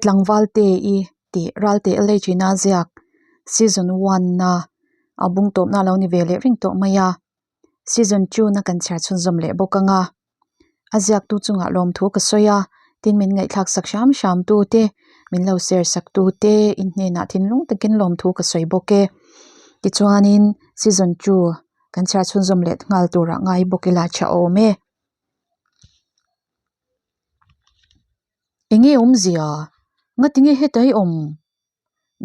tlangval te i tih Ralte LH in a ziak season one a a bung tawpna a lo ni ve leh reng tawh mai a season two na kan chhiar chhunzawm leh bawk ang a a ziaktu chungah lawmthu ka sawi a tin min ngaihthlak sak hram hram tu te min lo share sak tu te in hnenah thinlung takin lawmthu ka sawi bawk e tichuanin season two kan chhiar chhunzawm leh nghal turah ngai bawk ila tha awm e. Enge awmzia? Ngatinge heta i awm?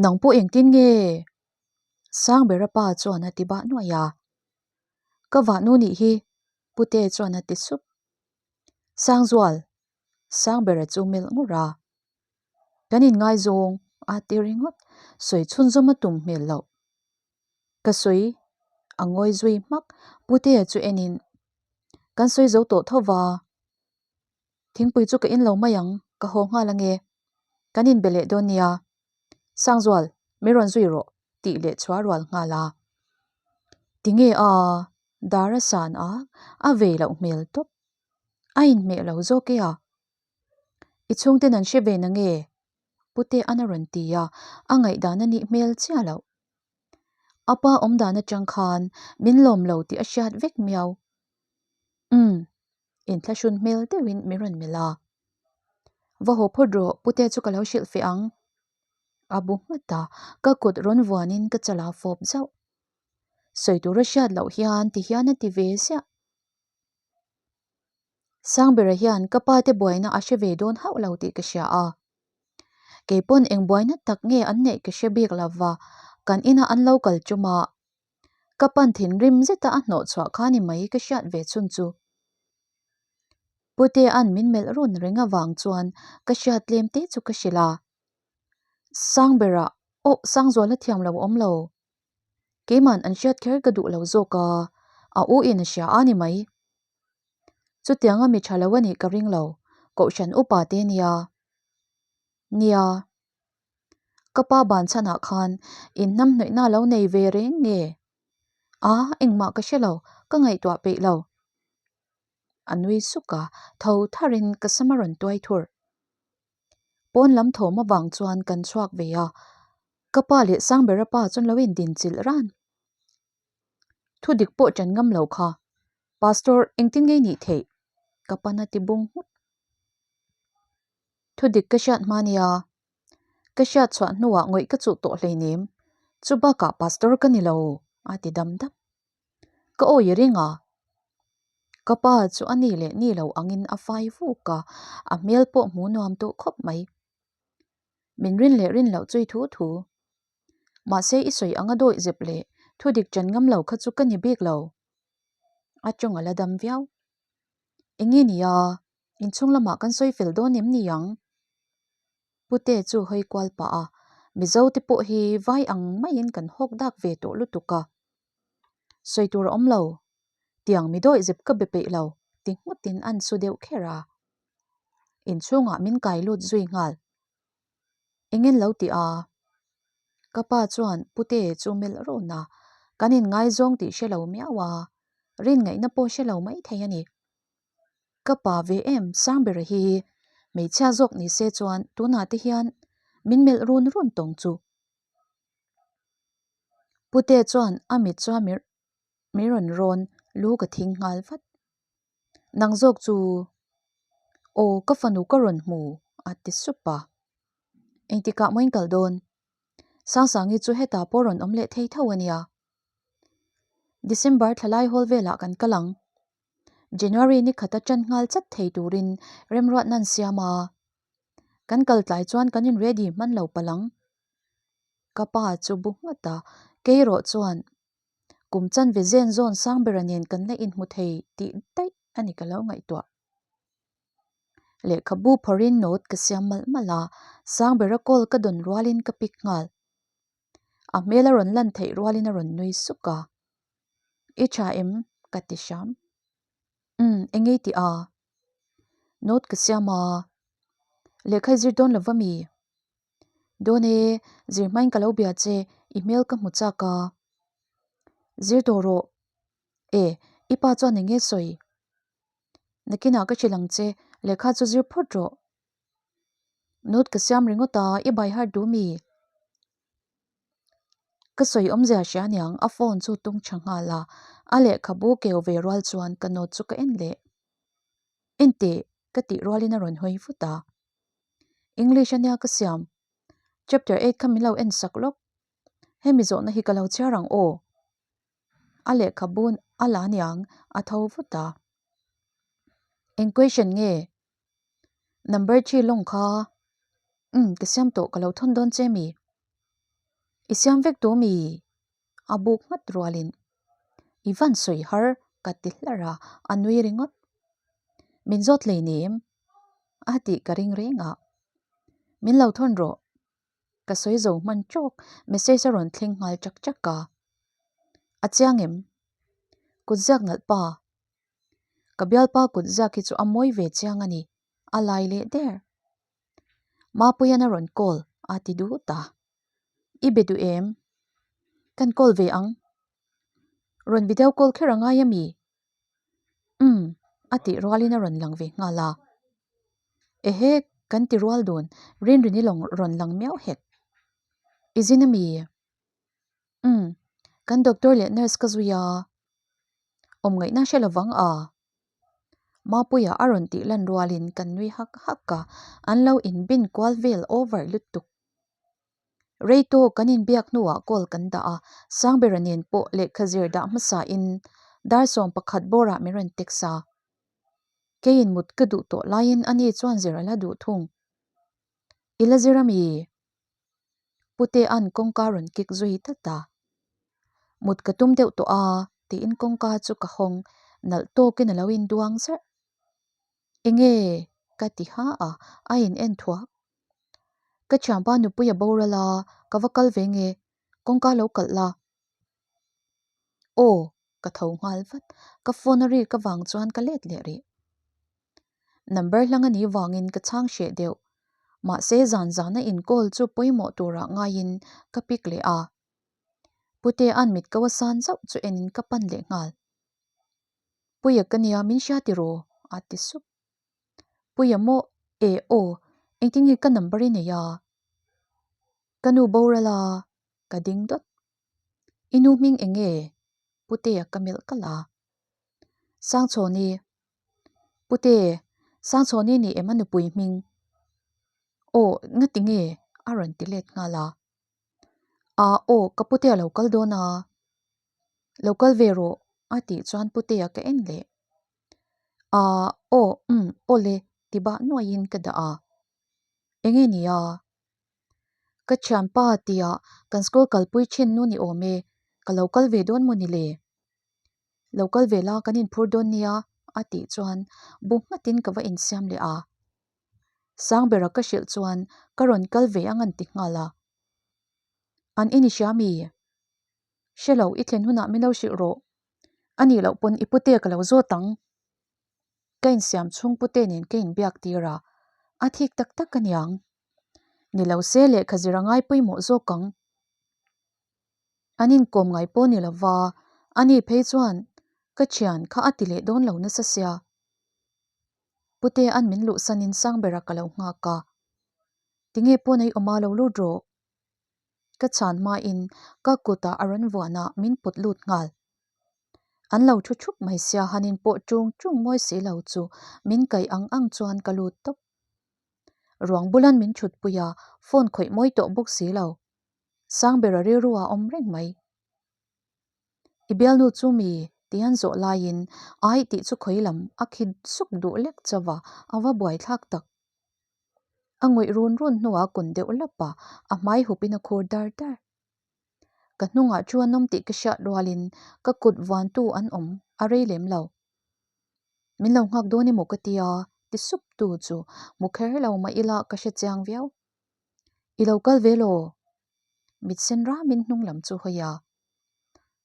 Nang pawh engtin nge? Sangbera pa chuan a ti bah nuaih a. Ka vahnu nih hi, Pute chuan a ti sup. Sangzual, Sangbera chu melh ngur a. Kan inngaizawng a ti ringawt, sawi chhunzawm a tum hmel loh. Ka sawi a ngawi zui hmak, Putea chu enin kan sawi zo tawh tho va. Thingpui chu ka in lo mai ang, ka haw nghal ange. Kan inbe leh dawn nia. Sangzual, min rawn zui rawh tih leh chhuah rual nghal a. Tinge a, dar a san a, a vei loh hmel tawp. A inhmeh lo zawk e a. I chhungten an hre ve na nge? Pute an a rawn ti a, a ngaihdan a nih hmel chiah loh. A pa awmdan atang khan min lawm lo tih a hriat vek miau. Umm, inthlahrun hmel deuhin min rawn melh a. Va haw phawt rawh, pute chu ka lo hrilh feh ang. A bu nghat a, ka kut rawn vuanin ka chala fawp zauh. Sawi tur a hriat loh hian ti hian a ti ve ziah. Sangbera hian ka pa te buaina a hre ve dawn hauh lo tih ka hria a. Kei pawn eng buaina tak nge an neih ka hre bik lo va, kan ina an lo kal tum a. Ka pan thinrim zeta a hnawh chhuah kha ni mai ka hriat ve chhun chu. Putea'n min melh run reng avang chuan ka hriat tlem te chu ka hrilh a. Sangbera, Aw, Sangzuala thiam lo awm lo. Keiman an hriat kher ka duh lo zawk a, a u in a hria a ni mai. Chutianga mi tha lo a nih ka ring lo, Kohhran upa te nia. Nia. Ka pa ban chhanah khan in hnam hnawihna lo nei ve reng nge? A, engmah ka hre lo, ka ngaihtuah peih lo. A nui suk a, tho tharin ka sam a rawn tuai thur. Pawn lam thawm avang chuan kan chhuak ve a, ka pa leh Sangbera pa chuan lo indin chilh ran. Thu dik pawh ṭan ngam lo kha, Pastor engtin ngei nih theih? Ka pan a ti bung nghut. Thu dik ka hriat hma nia, ka hriat chhuah hnuah ngawih ka chuh tawh hleinem, chu bakah Pastor ka ni lo, a ti dam dap. Ka awi ring a, ka pa chu a ni leh ni lo angin a fai vuk a, a hmel pawh hmu nuam tawh khawp mai. Min rin leh rin loh chu i thu thu. Mahse i sawi anga dawih zep leh thu dik ṭan ngam lo kha chu ka ni bik lo. A tawng a la dam viau. Enge nia, inchhung lamah kan sawi fel dawn em ni ang? Pute chu hawi kual pah a, Mizo te pawh hi vai ang maiin kan hawk dak ve tawh lutuk a. Sawi tur a awm lo. Tiang mi dawih zep ka be peih lo, ti nghutin an su deuh kher a. Inchhungah min kai lut zui nghal. Engin lo ti a? Ka pa chuan Pute chu melh run a, kan inngaizawng tih hre lo miau a, rin ngaihna pawh hre lo mai thei a ni. Ka pa ve em Sangbera hi hmeichhia zawk ni se chuan tunah te hian min melh run run tawng chu. Pute chuan a mit chuan min rawn rawn lu ka thing nghal vat. Nang zawk chu aw ka fanu ka rawn hmu a ti sup a. Engtikah maw in kal dawn? Sangsangi chu hetah pawh rawn awm leh thei tho a nia. December thlalai hawl velah kan kal ang. January ni khata ṭan nghal chat thei turin remruatna an siam a. Kan kal tlai chuan kan in ready hman lo palh ang. Ka pa chu bu nghat a, kei erawh chuan kum chanve zen zawn Sangbera nen kan la inhmu thei tih daih a ni ka lo ngaihtuah. Lehkhabu phawrhin note ka siam malh malh a, Sangbera call ka dawn rualin ka pick nghal. A hmel a rawn lan theih rualin a rawn nui suk a. I tha em? ka ti hram. Umm, eng ei tih a? Note ka siam a. Lehkha i zir dawn lo va mi? Dawn e, zir hmain ka lo bia che, i hmel ka hmu chak a. Zir tawh rawh. E, i pa chuan eng nge sawi? Nakinah ka hrilh ang che, lehkha chu zir phawt rawh. Note ka siam ringawt a, i by heart duh mi? Ka sawi awmzia hria niang, a phone chu tung tha nghal a, a lehkhabu keu ve rual chuan ka note chu ka en leh. En teh, ka tih rualin a rawn hawi vut a. English ania ka siam, chapter eight kha min lo en sak lawk. Hemi zawhna hi ka lo chhiar ang aw. A lehkhabu a la niang, a tho vut a. Eng question nge? Number chi lawng kha umm ka siam tawh ka lo thawn dawn che mi? I siam vek tawh mi? A buk nghat rualin i van sawi har ka ti hlar a, a nui ringawt. Min zawt hlei nem a tih ka ring reng a, min lo thawn rawh. Ka sawi zo hman tawk message a rawn thleng nghal chak chak a. A chiang em? Kut ziak nalh pa Ka bialpa kut ziak hi chu a mawi ve chiang a ni, a lai leh der. Mapuian a rawn call a ti duh ta. I be duh em? Kan call ve ang. Rawn video call kher a ngai a mi? Umm, a tih rualin a rawn lang ve nghal a. Ehe, kan ti rual dun, Rinrini lawng rawn lang miau hek. I zin a mi? Umm, kan doctor leh nurse ka zui a. Awm ngaihna hre lovang a. Mapuia a rawn tih lan rualin kan nui hak hak a, an lo inbin kual vel over lutuk. Rei tawk kan inbiak hnuah call kan dah a, Sangbera nen pawh lehkha zir dah hmasain dar 11 bawrah min rawn text a. Keiin mut ka duh tawh laiin ani chuan zir a la duh thung. I la zir ami? Putea'n kawngka rawn kik zui tlat a. Mut ka tum deuh tawh a, tiin kawngka chu ka hawng nalh tawkin a lo induang zarh. Enge? ka ti ha a, a in en thuak. Ka thianpa nupui a boral a, ka va kal ve nge, kawngka lo kalh la. Aw, ka tho nghal vat. Ka phone a rik avang chuan ka let leh rih. Number hlang a nih vangin ka chhang hreh deuh. Mahse zan zana in call chu pawimawh turah ngaiin ka pick leh a. Putea'n mit ko a san zauh chu enin ka pan leh nghal. Puia ka nia min hria tiraw? a ti sup. Puia maw? E aw, engtin nge ka number i nei a? Ka nu boral a, ka ding dawt. I nu hming eng nge? Putea ka melh kalh a. Sangchhawni. Pute, Sangchhawni ni em a nupui hming? Aw, ngati nge? a rawn ti let nghal a. A, aw, ka Putea lo kal dawn a. Lo kal ve rawh, a tih chuan Putea ka en leh. A, aw, umm, aw le, ti bah nuaiin ka dah a. Enge nia? Ka thianpa tia kan school kalpui thin nu ni awm e, ka lo kal ve dawn maw ni le? Lo kal ve la kan inphur dawn nia a tih chuan bu nghatin ka va insiam leh a. Sangbera ka hrilh chuan ka rawn kal ve ang an ti nghal a. An in i hria mi? Hre lo, i thlen hunah min lo hrilh rawh. A nih loh pawn i pute ka lo zawt ang. Ka insiam chhung pute nen ka inbiak tir a, a thik tak tak a niang. Ni lo se lehkha zir a ngai pawimawh zawk ang. An inkawm ngai pawh ni lova, ani phei chuan ka thian kha a ti leh dawn lo nasa sia. Pute an min luhsanin Sangbera ka lo nghak a. Tinge pawn ei awm a lo lut rawh. Ka chhan hmain ka kutah a rawn vuan a, min pawt lut nghal. An lo thu thup mai sia, han inpawh ṭung ṭung mawi si lo chu min kaih ang ang chuan ka lut tawp. Ruang bulan min thutpui a, phone khawih mawi tawh bawk si lo. Sangbera rilru a awm reng mai. I bialnu chu mi ti an zawh laiin ai tih chu khawi lam a khi suk duh lek chauh a, a va buaithlak tak. A ngawih run run hnuah kun deuh lap a, a hmai hupin a khur dar dar. Ka hnungah chu an awm tih ka hriat rualin ka kut vuantu an awm a rei lem lo. Min lo nghak dawn emaw ka tia ti sup tu chu hmu kher lo mah ila ka hre chiang viau. I lo kal ve law? Mit sen ramin hnung lam chu hawi a.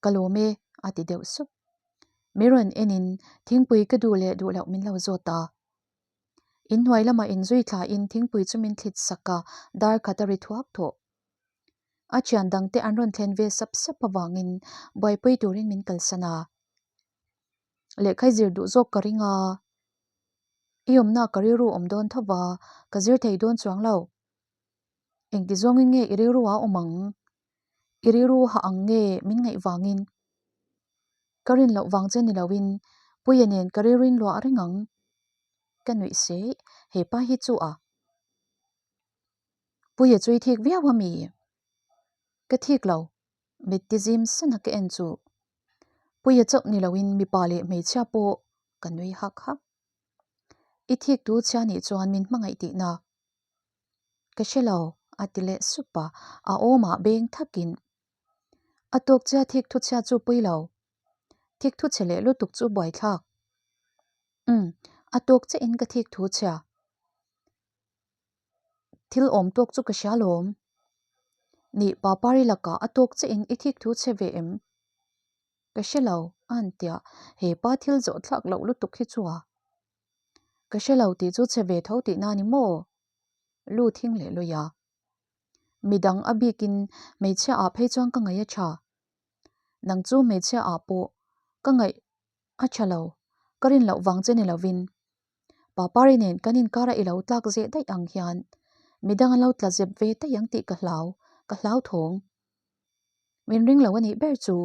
Ka lawm e a ti deuh sup. Mi rawn enin thingpui ka duh leh duh loh min lo zawt a. Inhnuai lamah inzui thlain thingpui chu min thlit sak a, dar khat a ri thuak thawh. A thian dangte an rawn thlen ve sap sap avangin buaipui turin min kalsan a. Lehkha i zir duh zawk ka ring a. I awmna ka rilru awm dawn tho va, ka zir thei dawn chuang lo. Engti zawngin nge i rilru a awm ang? I rilru hah ang nge min ngaih vangin? Ka rin loh vang che ni loin Puia nen ka rilruin luah reng ang. Ka nuih se, he pa hi chu a. Puia chu i thik viau a mi? Ka thik lo, mit ti zim sana ka en chu. Puia chauh ni loin mipa leh hmeichhia pawh ka nui hak hak. I thik tu chhia nih chuan min hmangaih tihna. Ka hre lo, a ti leh sup a, a awmah beng thakin. A tawk chia thik thu chhia chu pui lo. Thik thu chhe leh lutuk chu buaithlak. Umm, a tawk chiah in ka thik thu chhia. Thil awm tawk chu ka hria lawm. Nih Papari lakah a tawk chiah in i thik thu chhe ve em? Ka hre lo, a han tia, he pa thil zawh thlak loh lutuk hi chu a. Ka hre lo tih chu chhe ve tho tihna ni maw? Lu thing leh lui a. Midang a bikin hmeichhia ah phei chuan ka ngaih a tha. Nang chu hmeichhia ah pawh ka ngaih a tha lo, ka rin loh vang che ni lovin. Papari nen kan inkara i lo tlak zeh daih ang hian midang an lo tla zep ve daih ang tih ka hlau, ka hlauthawng. Min ring lo a nih ber chu.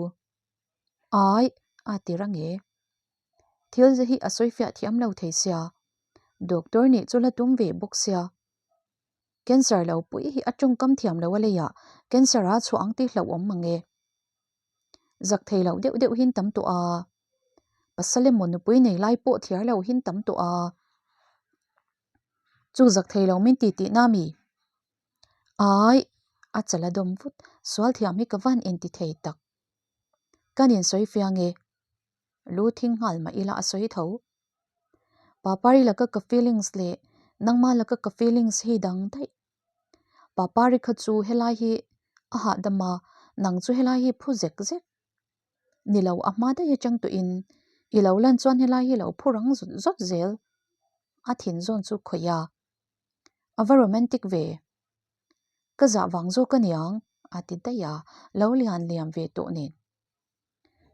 Ai, a ti rang e. Thil ze hi a sawi fiah thiam lo thei sia. Doctor nih chu la tum ve bawk sia. Cancer lo pui hi a tawngkam thiam lo a leiah cancer a chhuah ang tih hlauhawm mang e. Zak thei loh deuh deuh hin tam tawh a. Pasal emaw nupui nei lai pawh thiar lo hin tam tawh a. Chu zak thei lo min ti tihna mi? Ai! A chal a dawm vut. Sual thiam hi ka van inti thei tak. Kan insawi fiang e. Lu thing nghal mah ila a sawi tho. Papari laka ka feelings leh nangma laka ka feelings hi dang daih. Papari kha chu helai hi a hahdam a, nang chu helai hi phu zek zek. Ni lo a hma daih atang tawhin i lo lan chuan helai hi lo phu rang zawt zawt zel. A thin zawn chu khawih a. A va romantic ve. Ka zah vang zawk a niang a ti daih a, lo lian liam ve tawh nen.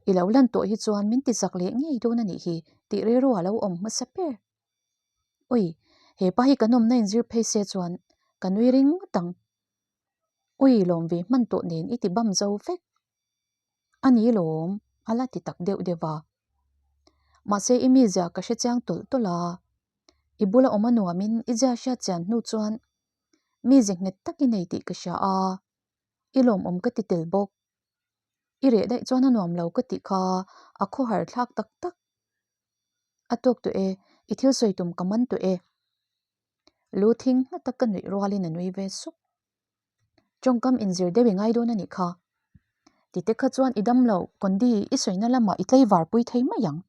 I lo lan tawh hi chuan min ti zak leh ngei dawn a nih hi tih rilru a lo awm hmasa ber. Ui, he pa hi kan awmna inzir phei se chuan ka nui ring ngawt ang. Ui, lawm ve hman tawh nen i ti bam zo vek. A ni lawm, a la ti tak deuh deuh a. Mahse i mizia ka hre chiang tawlh tawlh a. I bula awm a nuamin i zia hriat chian hnu chuan mize nghet tak i nei tih ka hria a, i lawmawm ka ti tel bawk. I reh daih chuan a nuam lo ka tih kha a khawhar thlak tak tak. A tawk tawh e, i thil sawi tum ka man tawh e. Lu thing nghat a ka nuih rualin a nui ve sup. Tawngkam inzir deuh i ngai dawn a nih kha. Tite kha chuan i dam lo, Kondi i sawina lamah i tlaivar pui thei mai ang.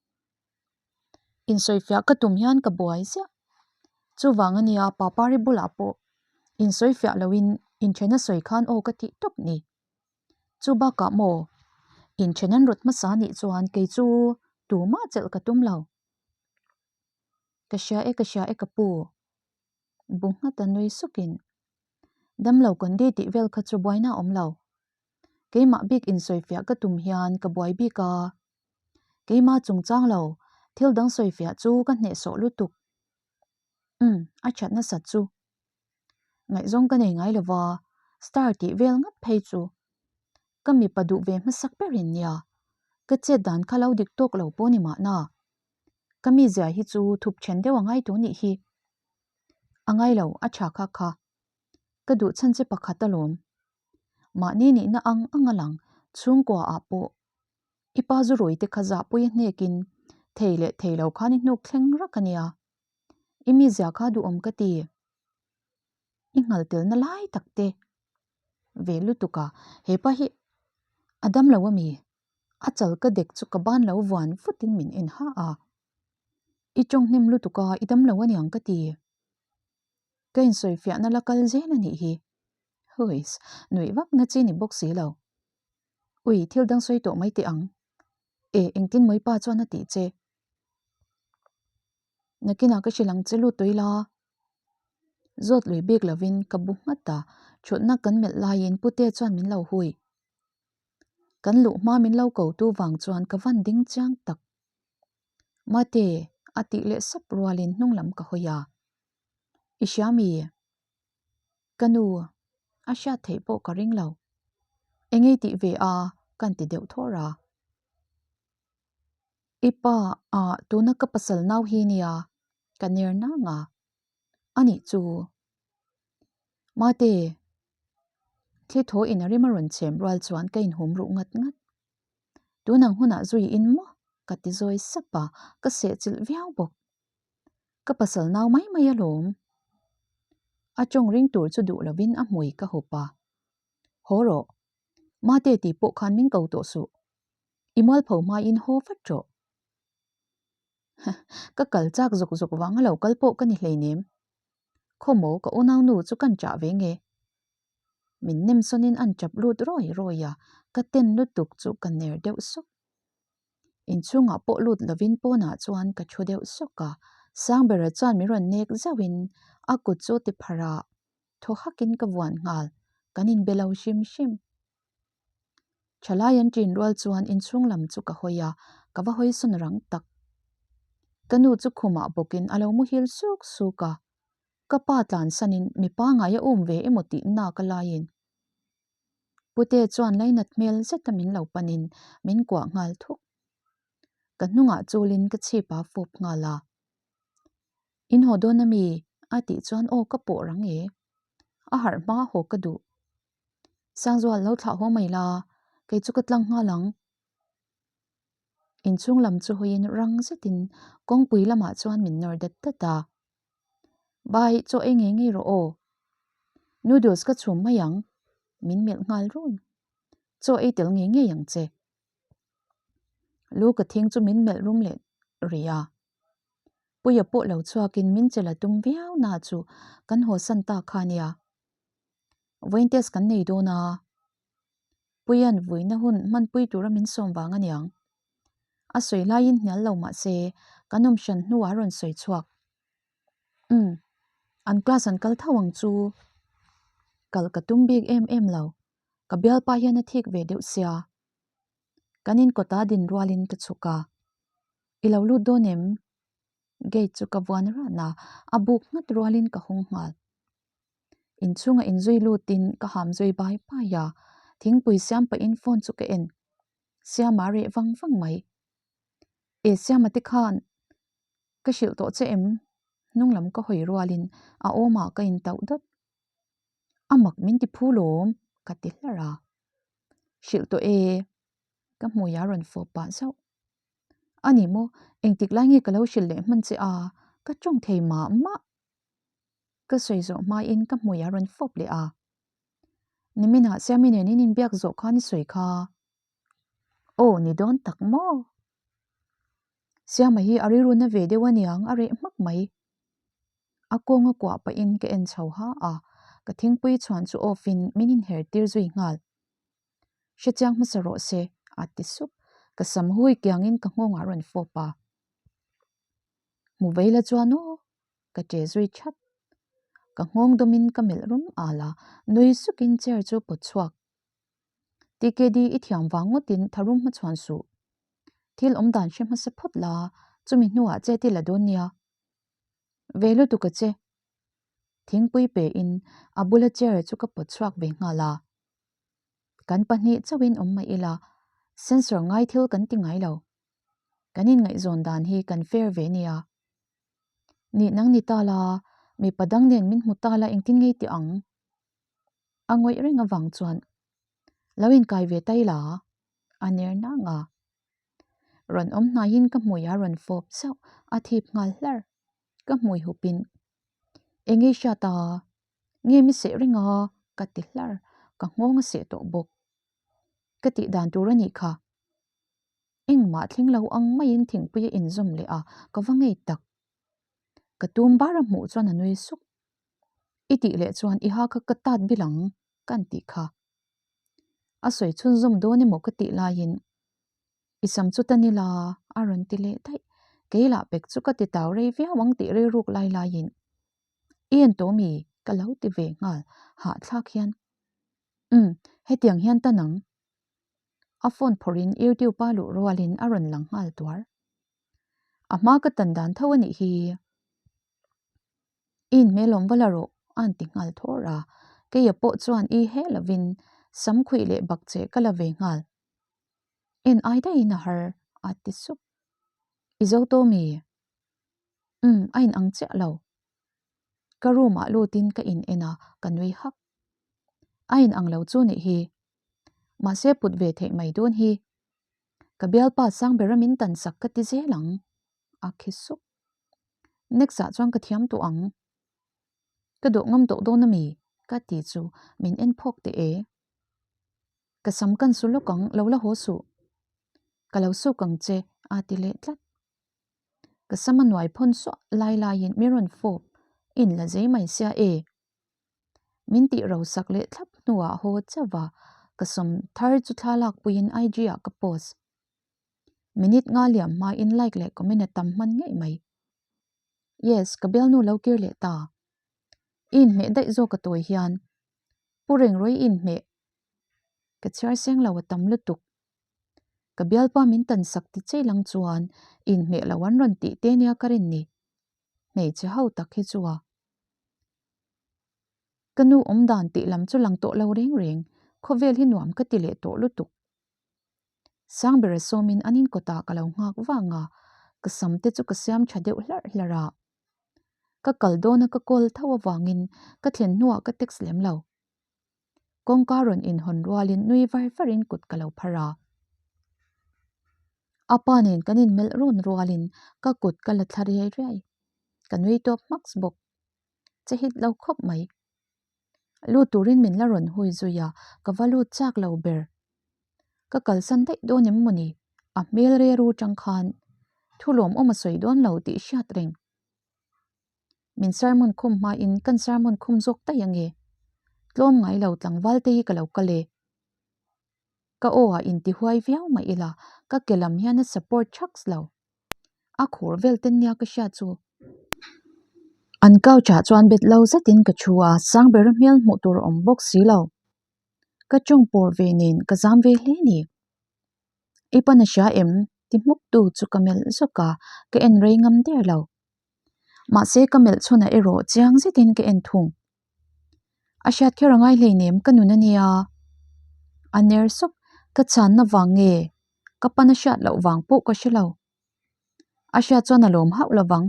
Insawifiah ka tum hian ka buai ziah. Chuvang a nia Papari bulah pawh insawifiah loin inthena sawi khan aw ka tih tawp ni. Chu bakah maw inthen an rawt hmasa nih chuan kei chu tumah chelh ka tum lo. Ka hria e ka hria e ka pu. Bu nghat a nui sukin damlo kan di tih vel kha chu buaina a awm lo. Keimah bik insawifiah ka tum hian ka buai bik a. Keimah chungchang lo thil dang sawifiah chu ka hnehsawh lutuk. Umm a that nasat chu. Ngaihzawng ka nei ngai lova star tih vel ngat phei chu ka mipa duh ve hmasak berin nia ka chet dan kha lo dik tawk lo pawh ni mahna ka mizia hi chu thup then deuh a ngai tawh nih hi. A ngai lo a tha kha kha ka duh chhan che pakhat alawm. Mahni nihna ang ang a lang chhungkua ah pawh i pa zu rui te kha zahpui a hnekin thei leh thei lo khan i hnuk thleng rak a nia. I mizia kha duhawm ka ti. I nghal telna lai tak te ve lutuk a, hepa hi a dam lo ami? A chal ka dek chu ka ban lo vuan vutin min en ha a. I tawng hnem lutuk a, i dam lo aniang ka ti. Ka insawifiahna la kal zel a nih hi. Huiss, nuih vak na chi ni bawk si lo. Ui, thil dang sawi tawh mai teh ang. E, engtin mawi pa chuan a tih che. Nakinah ka hrilh ang che lut tawh ila. Zawt lui bik lovin ka bu nghat a, thutna kan melh laiin Pute chuan min lo hui. Kan luh hma min lo ko tu vang chuan ka van ding chiang tak. Mate! A tih leh sap rualin hnung lam ka hawi a. I hria mi? Ka nu, a hriat theih pawh ka ring lo. Engei tih ve a kan ti deuh thawr a. I pa ah tuna ka pasal nau hi nia, ka ner nang a. Anih chu. Mate, thli thaw in a rim a rawn chhem rual chuan ka inhum ruh ngat ngat. Tunang hunah zui in maw? Ka ti zawi sap a, ka sehchilh viau bawk. Ka pasal nau mai mai alawm. A tawng ring tur chu duh lovin a hmui ka hup a. Haw rawh. Mate tih pawh khan min ko tawh suh. I mualpho hmaiin haw vat rawh. Ka kal chak zuk zuk vang a lo kal pawh ka ni hleinem. Khawmaw ka unaunu chu kan chah ve nge? Min nem sawnin an chap lut rawi rawi a, ka ten lutuk chu ka ner deuh sawk. Inchhungah pawh lut lovin pawnah chuan ka thu deuh sawk a, Sangbera chuan min rawn nek zauhin a kut chu ti pharh a, thaw hakin ka vuan nghal, kan inbe lo hrim hrim. Thalai an ṭin rual chuan inchhung lam chu ka hawi a, ka va hawi sawn rang tak. Ka nu chu khumah bawkin a lo muhil suk suk a, ka pa tlansanin mi pangai a um ve emaw tih nak a laiin Pute chuan lainat hmel zeta min lo panin min kuah nghal thuk. Ka hnungah chulin ka chhip a fawp nghal a. In haw dawn ami? a tih chuan aw ka pawh rang e. A harh hma haw ka duh. Sangzual lo thlah haw mai la, kei chu ka tlang nghal ang. Inchhung lam chu hawiin rang zetin kawngpui lamah chuan min nawr dat dat a. Bai, chaw ei ngei ngei rawh aw. Noodles ka chhum mai ang, min melh nghal run. Chaw ei tel ngei ngei ang che. Lu ka thing chu min melh rum leh rih a. Puia pawh lo chhuakin min che la tum viau na chu kan haw san ta kha nia. Vawiin test kan nei dawn a. Puia'n vuina hun hmanpui tura min sawm vang a niang. A sawi laiin hnial lo mah se kan awm hran hnuah a rawn sawi chhuak. Umm, an class an kal tho ang chu. Kal ka tum bik em em lo, ka bialpa hian a thik ve deuh sia. Kan inkawta din rualin ka chhuk a. I lo lut dawn em? Gate chu ka vuan ran a, a buk nghat rualin ka hawng nghal. Inchhunga inzui lutin ka ham zui bai bai a, thingpui siam pahin phone chu ka en. Siama reh vang vang mai. E Siama te khan ka hrilh tawh che em? Hnung lam ka hawi rualin a awmah ka intauh dawt. A mak min ti phu lawm ka ti hlar a. Hrilh tawh e ka hmui a rawn fawp pah zauh. A ni maw engtik lai nge ka lo hrilh leh hman che a ka tawng thei mah mah. Ka sawi zawh hmain ka hmui a rawn fawp leh a. Niminah Siami nen in inbiak zawh khan i sawi kha. Aw ni dawn tak maw? Siama hi a rilru na ve deuh aniang a reh hmak mai. A kawnga kuah pahin ka en chho ha a, ka thingpui chhuan chu off in min inher tir zui nghal. Hrechiang hmasa rawh se, a ti sup. Ka sam hui kiangin ka nghawngah rawn fawp a. Hmu vei la chuan aw, ka che zui that. Ka nghawng dawmin ka melh rum al a, nui sukin chair chu pawt chhuak. TKD i thiam vang ngawtin tharum hmachhuan suh. Thil awm dan hre hmasa phawt la, chumi hnuah che ti la dawn nia. Ve lutuk a che. Thingpui pe in a bula chair chu ka pawt chhuak ve nghal a. Kan pahnih chauhin awm mai ila, sensor ngai thil kan ti ngai lo. Kan inngaihzawn dan hi kan fair ve nia. Nih nang ni ta la, mipa dang nen min hmu ta la engtin ngei tih ang? A ngawih reng avang chuan lo inkai ve tai la, a ner nang a. Rawn awm hnaiin ka hmui a rawn fawp zauh, a thip nghal hlar. Ka hmui hupin, Eng ei hriat a? Nge mi seh reng a? ka ti hlar, ka nghawng a seh tawh bawk. Ka tih dan tur a nih kha. Engmah thleng lo ang maiin thingpui a inzawm leh a, ka va ngei tak. Ka tum bar a hmuh chuan a nui suk. I tih leh chuan i ha kha ka tat bil ang ka an tih kha. A sawi chhunzawm dawn emaw ka tih laiin i sam chu ta nila a rawn ti leh daih. Kei lah pek chu ka ti tau rei viau ang tih rilruk lai laiin i en tawh mi ka lo ti ve nghal hahthlak hian. Umm hetiang hian ta nang. A phone phawrhin YouTube a luh rualin a rawn lang nghal tuar. A hma ka tan dan tho a nih hi. I inhmel awm va la rawh a han ti nghal thawr a, keia pawh chuan i he lovin sam khuih leh bak che ka la ve nghal. En ai daihin a har a ti sup. I zo tawh mi? Umm, a in ang chiah lo. Ka room ah lutin ka in en a, ka nui hak. A in ang lo chu nih hi. Mahse put ve theih mai dawn hi. Ka bialpa Sangbera min tan sak ka ti zel ang a khi sup. Next ah chuan ka thiam tawh ang. Ka dawh ngam tawh dawn ami? Ka ti chu min en phawk teh e. Ka sam kan su lawk ang lo la haw suh. Ka lo suk ang che a ti leh tlat. Ka sam a nuai phawn suah lai laiin mi rawn fawp in la zei mai sia e. Min tih ro sak leh thlap hnuah haw chauh a, ka sawm thar chu thla lak puiin IG ah ka post. Minute nga liam hmain like leh comment a tam hman ngei mai. Yes, ka bialnu lo kir leh ta. I inhmeh daih zawk a tawi hian. Pu Rengrui i inhmeh. Ka chhiar seng lo a tam lutuk. Ka bialpa min tan sak ti chei lang chuan inhmeh lo an rawn tih te nia ka rin ni. Hmeichhe ho tak hi chu a. Ka nu awm dan tih lam chu lang tawh lo reng reng, khawvel hi nuam ka ti leh tawh lutuk. Sangbera sawmin an inkawtah ka lo nghak vang a, ka sam te chu ka siam tha deuh hlarh hlarh a. Ka kal dawna ka call tho avangin ka thlen hnuah ka text lem lo. Kawngka rawn inhawn rualin nui var varin kut ka lo phar a. A pa nen kan inmelh run rualin ka kut ka la thla riai riai. Ka nui tawp hmaks bawk. Che hit lo khawp mai. Lut turin min la rawn hui zui a, ka va lut chak lo ber. Ka kalsan daih dawn em mawni? A hmel reru tang khan thu lawmawm a sawi dawn lo tih hriat reng. Min sermon khum hmain kan sermon khum zawk daih ange. Tlawm ngai lo tlangval te hi ka lo kal e. Ka aw ah intihuai viau mah ila ka ke lam hian a support thaks lo. A khur vel ten nia ka hriat chu. An couch ah chuan bet lo zetin ka thu a, Sangbera hmel hmuh tur a awm bawk si lo. Ka tawng pawr ve nen ka zam ve hle ni. I pan a hria em? ti hmuk tu chu ka melh zawk a, ka en rei ngam der lo. Mahse ka melh chhunah erawh chiang zetin ka en thung. A hriat kher a ngai hleinem ka nun a nia. A ner sawk, ka chhanna vang nge? Ka pan a hriat loh vang pawh ka hre lo. A hriat chuan a lawm hauh lo vang.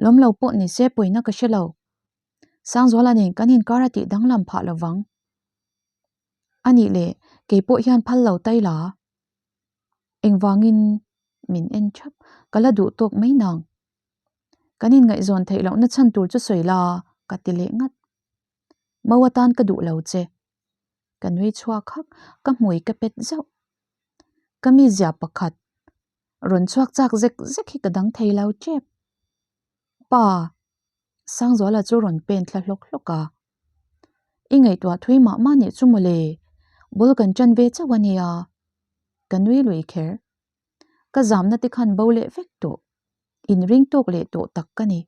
Lawm lo pawh ni se pawina ka hre lo. Sangzuala nen kan inkar a tih danglam phah lo vang. A nih leh kei pawh hian phal lo tai la. Engvangin min en thap, ka la duh tawk mai nang. Kan inngaihzawn theih lohna chhan tur chu sawi la, ka ti leh ngat. Mau atan ka duh lo che. Ka nui chhuak hak, ka hmui ka pet zauh. Ka mizia pakhat rawn chhuak chak zek zek hi ka dang thei lo tep. Pa, Sangzuala chu rawn pen thla hlawk hlawk a. I ngaihtuah thui mah mah nih chu mawle, bul kan ṭan ve chauh a nia. Ka nui lui kher. Ka zamna te khan bo leh vek tawh, inring tawk leh tawh tak ka ni.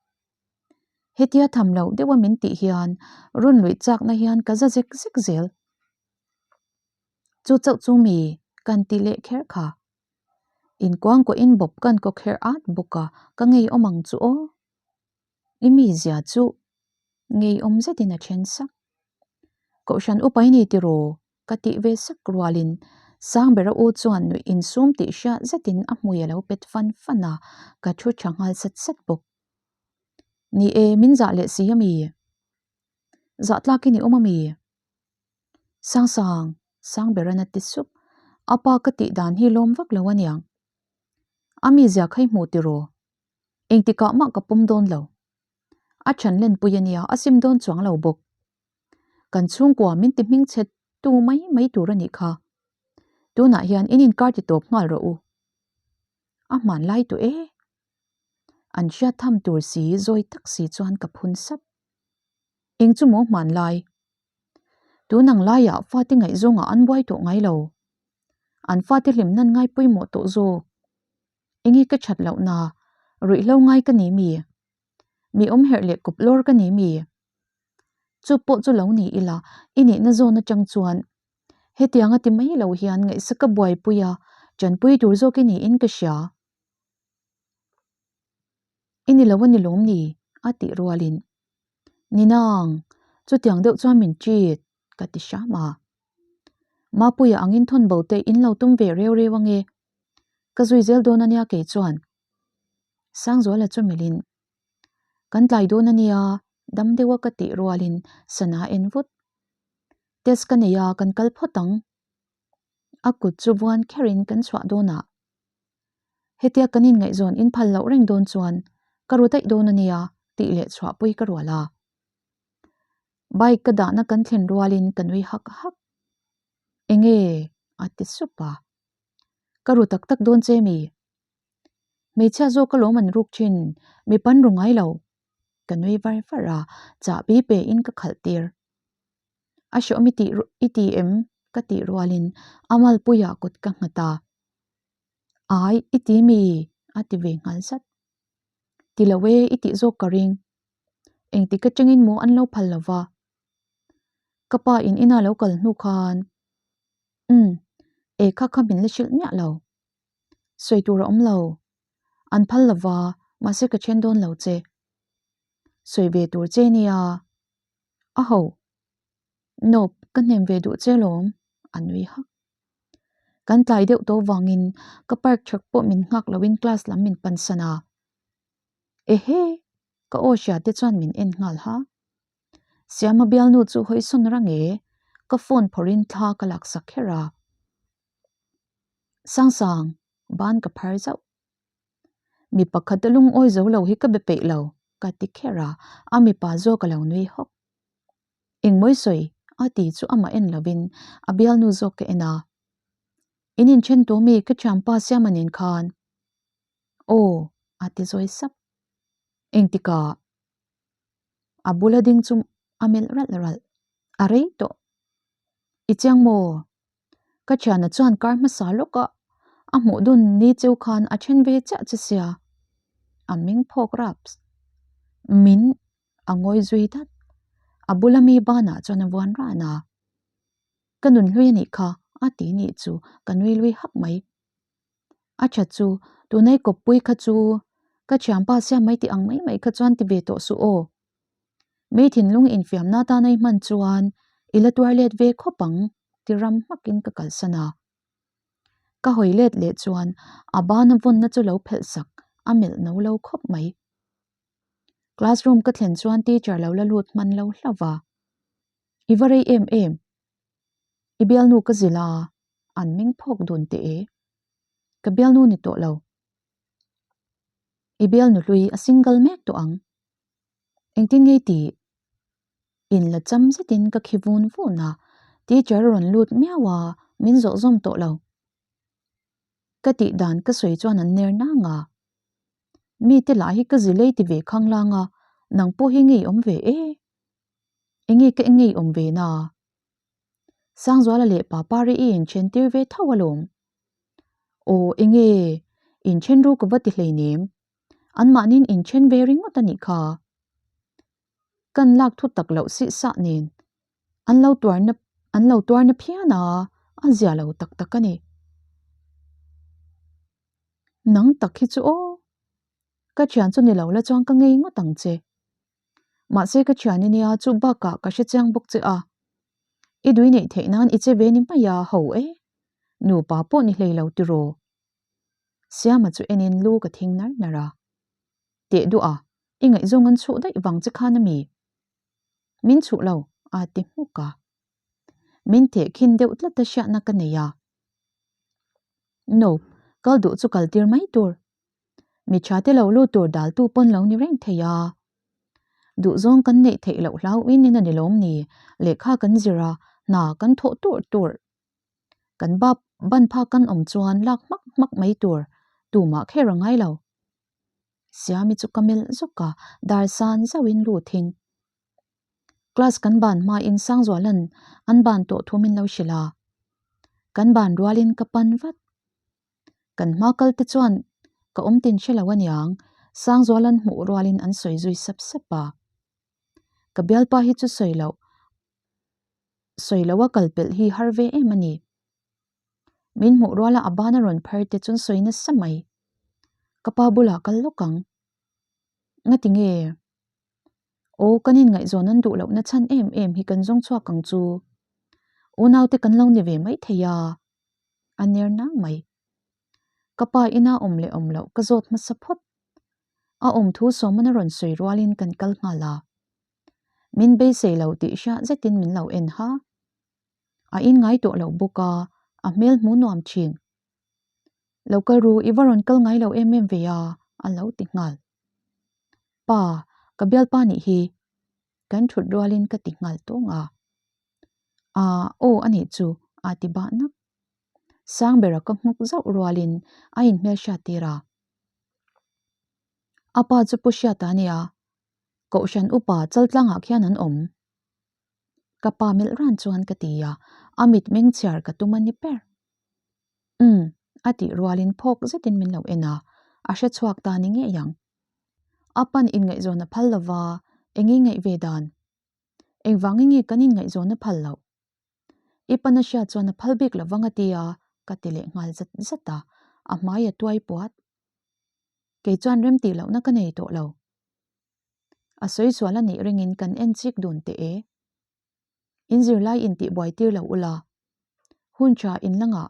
Hetia tham loh deuha min tih hian rawn luih chakna hian ka za zek zek zel. Chu chauh chu mi kan ti leh kher kha. Inkuangkuahin bawp kan kaw kher at bawk a, ka ngeiawm ang chu aw. I mizia chu ngeiawm zetin a then sak. Kohhran upa i ni tiraw? Ka tih ve sak rualin Sangbera u chuan nuih insum tih hriat zetin a hmui a lo pet fan fan a, ka thu tha nghal sat sat bawk. Ni e, min zah leh si a mi? Zah tlakin i awm a mi? Sangsang, Sangbera'n a ti sup. A pa ka tih dan hi lawm vak lo aniang. A mizia kha i hmuh tiraw? Engtikah mah ka pawm dawn lo. A chhan lenpui ania, a sim dawn chuang lo bawk. Kan chhungkua min ti hming chhe tu mai mai tur a nih kha. Tunah hian in inkar ti tawp nghal rawh u. A hman lai tawh e. An hriat tham tur si zawi tak si chuan ka phun sap. Eng chu maw hman lai? Tun ang laiah fate ngaihzawngah an buai tawh ngai lo. An fate hlim nan ngai pawimawh tawh zawk. Enge ka that lohna, ruihhlo ngai ka ni mi? Mi awm herh leh kawp lawr ka ni mi? Chu pawh chu lo ni ila, i nihna zawn atang chuan hetiang a ti mai lo hian ngaihsaka buaipui a, tanpui tur zawk i niin ka hria. I ni lo a ni lawm ni? a tih rualin, Ni nang, chutiang deuh chuan min treat, ka ti hram a. Mapuia angin thawn bo te in lo tum ve reu reu ange. Ka zui zel dawn ania kei chuan. Sangzuala chu milhin, Kan tlai dawn ania, dam deuha ka tih rualin sana en vut. Test ka nei a, kan kal phawt ang. A kut chu vuan kherin kan chhuah dawnah. Hetia kan inngaihzawn in phal loh reng dawn chuan ka ru daih dawn ania tih leh chhuahpui ka rual a. Bike ka dahna kan thlen rualin ka nui hak hak. Enge? a ti sup a. Ka ru tak tak dawn che mi? Hmeichhia zawk alawm an ruk thin, mi pan ru ngai lo. Ka nui var var a, chahbi pe in ka khalh tir. A hreawm i tih i ti em? ka tih rualin a malpuiah kut ka nghat a. Ai, i ti mi? a ti ve nghal zat. Ti lo e, i tih zawk ka ring. Engtik atangin maw an lo phal lo va? Ka pa in ina lo kal hnu khan, Umm, e kha kha min la hrilh miah lo. Sawi tur a awm lo. An phal lo va, mahse ka then dawn lo che. Sawi ve tur che nia. A ho. Nope, ka hnem ve duh che lawm, a nui hak. Kan tlai deuh tawh vangin ka park thak pawh min nghak loin class lam min pansan a. Ehe! Ka aw hria te chuan min en nghal ha. Siama bialnu chu hawisawn rang e, ka phone phawrhin thla ka laksak kher a. Sangsang, ban ka phar zauh. Mi pakhat a lungawi zo lo hi ka be peih lo, ka ti kher a, a mipa zawk a lo nui hawk. Engmawi sawi a ti chu amah en lovin a bialnu zawk ka en a. In inthen tawh mi ka thianpa Siama nen khan. Aw, a ti zawi sap. Engtikah? A bula ding chu a melh ralh ralh. A rei tawh. I chiang maw? Ka thiana chuan kar hmasa lawk a, a hmuh dun ni cheu khan a then ve chiah che sia. A ming phawk raps. Min a ngawi zui dat. A bula mi banah chuan a vuan ran a. Ka nun hlui a nih kha a ti nih chu ka nui lui hak mai. A tha chu, tunai kawppui kha chu ka thianpa siam mai tih ang mai mai kha chuan ti ve tawh suh aw. Mi thinlung infiamna tana i hman chuan i la tuar let ve khawp ang ti ram hmakin ka kalsan a. Ka hawi let leh chuan a bana vawnna chu lo phelh sak a melh no lo khawp mai. Classroom ka thlen chuan teacher lo la lut hman lo hlauh va. I va rei em em. I bialnu ka zilh a, an meng phawk dun teh e. Ka bialnu ni tawh lo. I bialnu hlui a single mek tawh ang. Engtin nge tih? In la cham zetin ka khi vun vun a, teacher a rawn lut miau a, min zawh zawm tawh lo. Ka tih dan ka sawi chuan an ner nang a. Mite lah hi ka zilei ti ve khanglang a, nang pawh hi ngei awm ve e. Enge ka ngei awm ve na? Sangzuala leh Papari i inthen tir ve tho alawm. Aw enge, inthen ru ka va ti hleinem. Anmahniin inthen ve ringawt a nih kha. Kan lak thu tak loh sih sah nen an lo tuarna an lo tuarna phian a, a zia lo tak tak a ni. Nang tak hi chu aw, ka thian chu ni lo la chuan ka ngei ngawt ang che. Mahse ka thian i nia chu bakah ka hre chiang bawk che a. I dui neih theih nan i che ve ni mai a, ho e. Nupa pawh ni hlei lo tiraw. Siama chu enin lu ka thing nar nar a. Teh duh a, i ngaihzawng an chhuh daih vang che khan a mi? Min chhuh lo, a ti hmuk a. Min theh khin deuh tlat a hriatna ka nei a. Nope, kal duh chu kal tir mai tur. Mi tha te lo lut tur daltu pawn lo ni reng thei a. Duhzawng kan neih theih loh hlau in in a ni lawm ni, lehkha kan zir a, hna kan thawh tur tur. Kan bap ban phak kan awm chuan lak hmak hmak mai tur tumah kher a ngai lo. Siami chu ka melh zawk a, dar san zauhin lut thing. Class kan ban hmain Sangzuala'n an ban tawh thu min lo hrilh a. Kan ban rualin ka pan vat. Kan hma kal te chuan ka awm tin hre lo aniang, Sangzuala'n hmuh rualin an sawi zui sap sap a. Ka bialpa hi chu sawi loh, sawi loh a kal pelh hi har ve em a ni. Min hmuh ruala a ban a rawn phar te chuan sawi nasa mai. Ka pa bulah kal lawk ang. Ngati nge? Aw, kan inngaihzawn an duh lohna chhan em em hi kan zawng chhuak ang chu. Unaute kan lo ni ve mai thei a, a ner nang mai. Ka pa ina awm leh awm loh ka zawt hmasa phawt. A awm thu sawmana rawn sawi rualin kan kal nghal a. Min beisei lo tih hriat zetin min lo en ha. A inngai tawh lo bawk a, a hmel hmu nuam thin. Lo kal ru, i va rawn kal ngai lo em em ve a, a lo ti nghal. Pa, ka bialpa nih hi. Kan thut rualin ka ti nghal tawng a. Aa, aw a nih chu, a ti bah nak. Sangbera ka nghuk zauh rualin a inhmelhriat tir a. A pa chu Pu Hriata a nia, Kohhran upa Chaltlangah khian an awm. Ka pa melh ran chuan ka ti a, a mit meng chhiar ka tum a ni ber. Umm, a tih rualin phawk zetin min lo en a, a hre chhuak ta ni ngei ang. A pan inngaihzawn a phal lova, eng i ngaih ve dan? Engvangin nge kan inngaihzawn a phal loh? I pan a hriat chuan a phal bik lovang a ti a, ka ti leh nghal zat zat a, a hmai a tuai puat. Kei chuan rem tih lohna ka nei tawh lo. A sawi sual a nih ringin kan en chik dun teh e. In zirlai intihbuai tir lo ula. Hun tha in la ngah.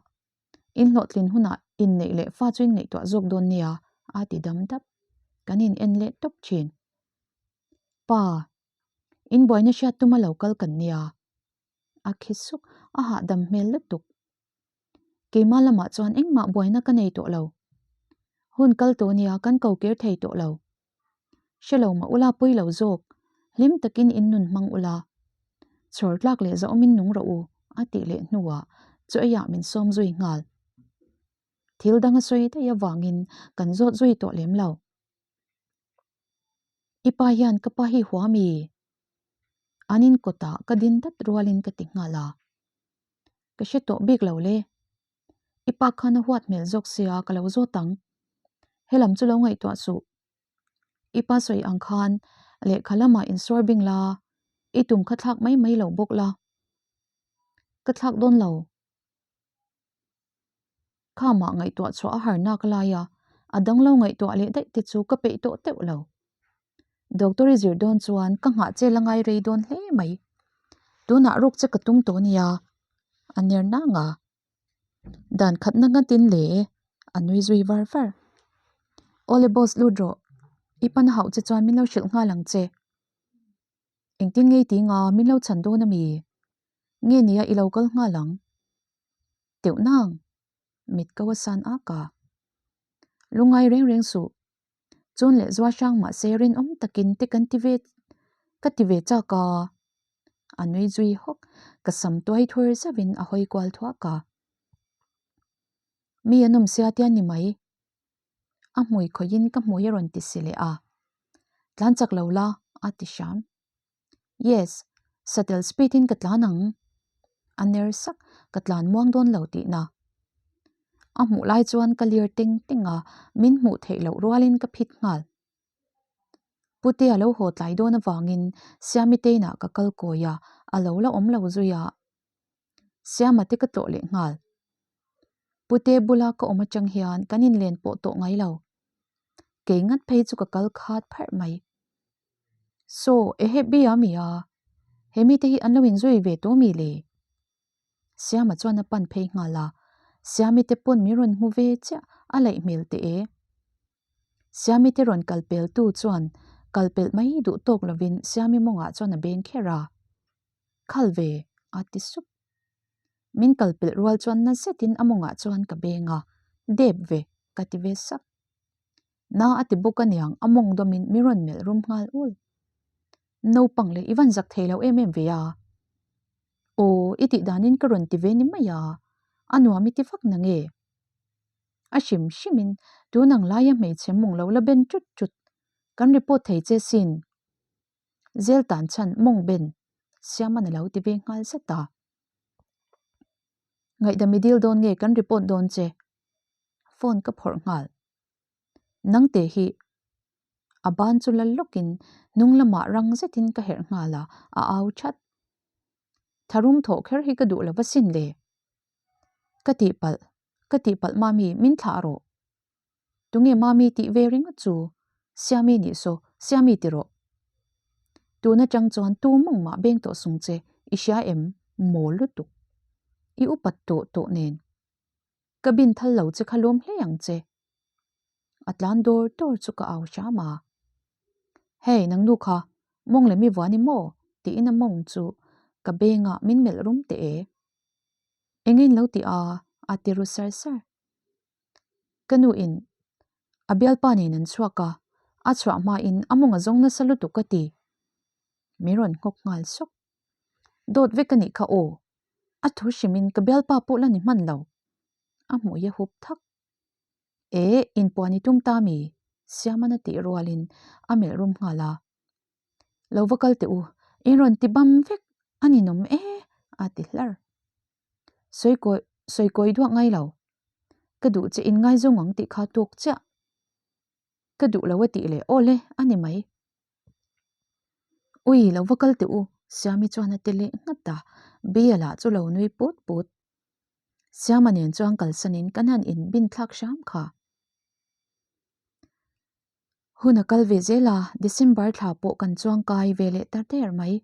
In hlawhtlin hunah inneih leh fa chu in ngaihtuah zawk dawn nia, a ti dam dap. Kan in en leh tawp thin. Pa, in buaina hriat tuma lo kal kan nia. A khi suk, a hahdam hmel lutuk. Keimah lamah chuan engmah buaina ka nei tawh lo. Hun kal tawh nia kan ko kir thei tawh lo. Hre lo mah ula pawi lo zawk, hlim takin in nun hmang ula. Chhawr tlak leh zahawmin nung rawh u, a tih leh hnuah chu eiah min sawm zui nghal. Thil dang a sawi daih avangin kan zawt zui tawh lem lo. I pa hian ka pa hi hua mi? An in kawtah ka din dat rualin ka ti nghal a. Ka hre tawh bik lo le. I pa khan a huat hmel zawk sia ka lo zawt ang. Helam chu lo ngaihtuah suh. I pa sawi ang khan lehkha lamah insuar bing la, i tum kha thlak mai mai lo bawk la. Ka thlak dawn lo. Khamah ngaihtuah chhuah a har nak lai a, a dang lo ngaihtuah leh daih te chu ka peih tawh teuh lo. Doctor i zir dawn chuan ka nghah che la ngai rei dawn hle mai. Tunah ruk che ka tum tawh nia, a ner nang a. Dan khatna ngatin le, a nui zui var var. Awle boss lut rawh, i pan hauh che chuan min lo hrilh nghal ang che. Engtin ngei ti nga min lo chhan dawn a mi? Nge nia i lo kal nghal ang? Teuh nang, mit ko a san ak a. Lungngai reng reng suh. Chun leh zua hrang mahse rinawm takin te kan ti ve ka ti ve chak a. A nui zui hawk, ka sam tuai thur zauhin a hawi kual thuak a. Mi an awm sia tia ni mai. A hmui khawihin ka hmui a rawn ti si leh a. Tlan chak lo la, a ti hram. Yes, satel speed in ka tlan ang. A ner sak, ka tlan muang dawn lo tihna. A hmuh lai chuan ka lir teng teng a, min hmuh theih loh rualin ka phit nghal. Pute a lo haw tlai dawn avangin Siami teinah ka kal kawi a, a lo la awm lo zui a. Siama te ka tlawh leh nghal. Pute bula ka awm atang hian kan inlen pawh tawh ngai lo. Kei ngat phei chu ka kal khat pharh mai. Saw, ehe bia mi a, he mite hi an lo inzui ve tawh mi le? Siama chuan a pan phei nghal a, Siami te pawn min rawn hmu ve chiah a laih hmel teh e. Siami te rawn kal pel tu chuan kal pelh mai duh tawk lovin Siami mawngah chuan a beng kher a. Khal ve, a ti sup. Min kal pelh rual chuan na zetin a mawngah chuan ka beng a, dep ve, ka ti ve sak. Na a ti bawk aniang a mawng dawmin mi rawn melh rum nghal ul. Naupang leh i van zak thei lo em em ve a. Aw, i tih danin ka rawn ti ve ni mai a, a nuam i ti vak na nge? A hrim hrimin tun ang laia hmeichhe mawng lo la ben chut chut kan report thei che sin. Zel tan chhan mawng ben siam a lo ti ve nghal zet a. Ngaihdam i dil dawn nge kan report dawn che? Phone ka phawrh nghal. Nangte hi a ban chu la lawkin hnung lamah rang zetin ka herh nghal a, a au that. Tharum thawh kher hi ka duh lo va sin le. Ka tihpalh, ka tihpalh mami min thlah rawh. Tunge mami tih ve ringawt chu? Siami nih saw, Siami ti rawh. Tun atang chuan tu mawng mah beng tawh sung che, i hria em? Mawl lutuk. I upat tawh tawh nen. Ka bin thal lo che kha lawm hle ang che. A tlan dawr dawr chu ka au hram a. Hey, nang nu kha, mawng leh mi vuan i maw? tiin a mawng chu ka bengah min melh rum teh e. Eng in lo ti a? a ti ru sar sar. Ka nu in a bialpa nen an chhuak a, a chhuah hmain a mawng a zawng nasa lutuk ka ti. Min rawn nghawk nghal sawk. Dawt vek a nih kha aw. A thu hrimin ka bialpa pawh la ni hman lo. A hmuh i a hup thak. E, inpuan i tum ta mi? Siaman a tih rualin a melh rum nghal a. Lo va kal teh u, in rawn ti bam vek a ninawm e, a ti hlar. Sawi kawi, sawi kawi duah ngai lo. Ka duh che in ngaizawng ang tih kha tawk chiah. Ka duh lo a tih leh aw le, a ni mai. Ui, lo va kal teh u, Siami chuan a ti leh nghat a, Bia lah chu lo nui put put. Siama nen chuan kalsanin kan han inbin thlak hram kha. Hun a kal ve zel a, December thla pawh kan chuang kai ve leh ta der mai.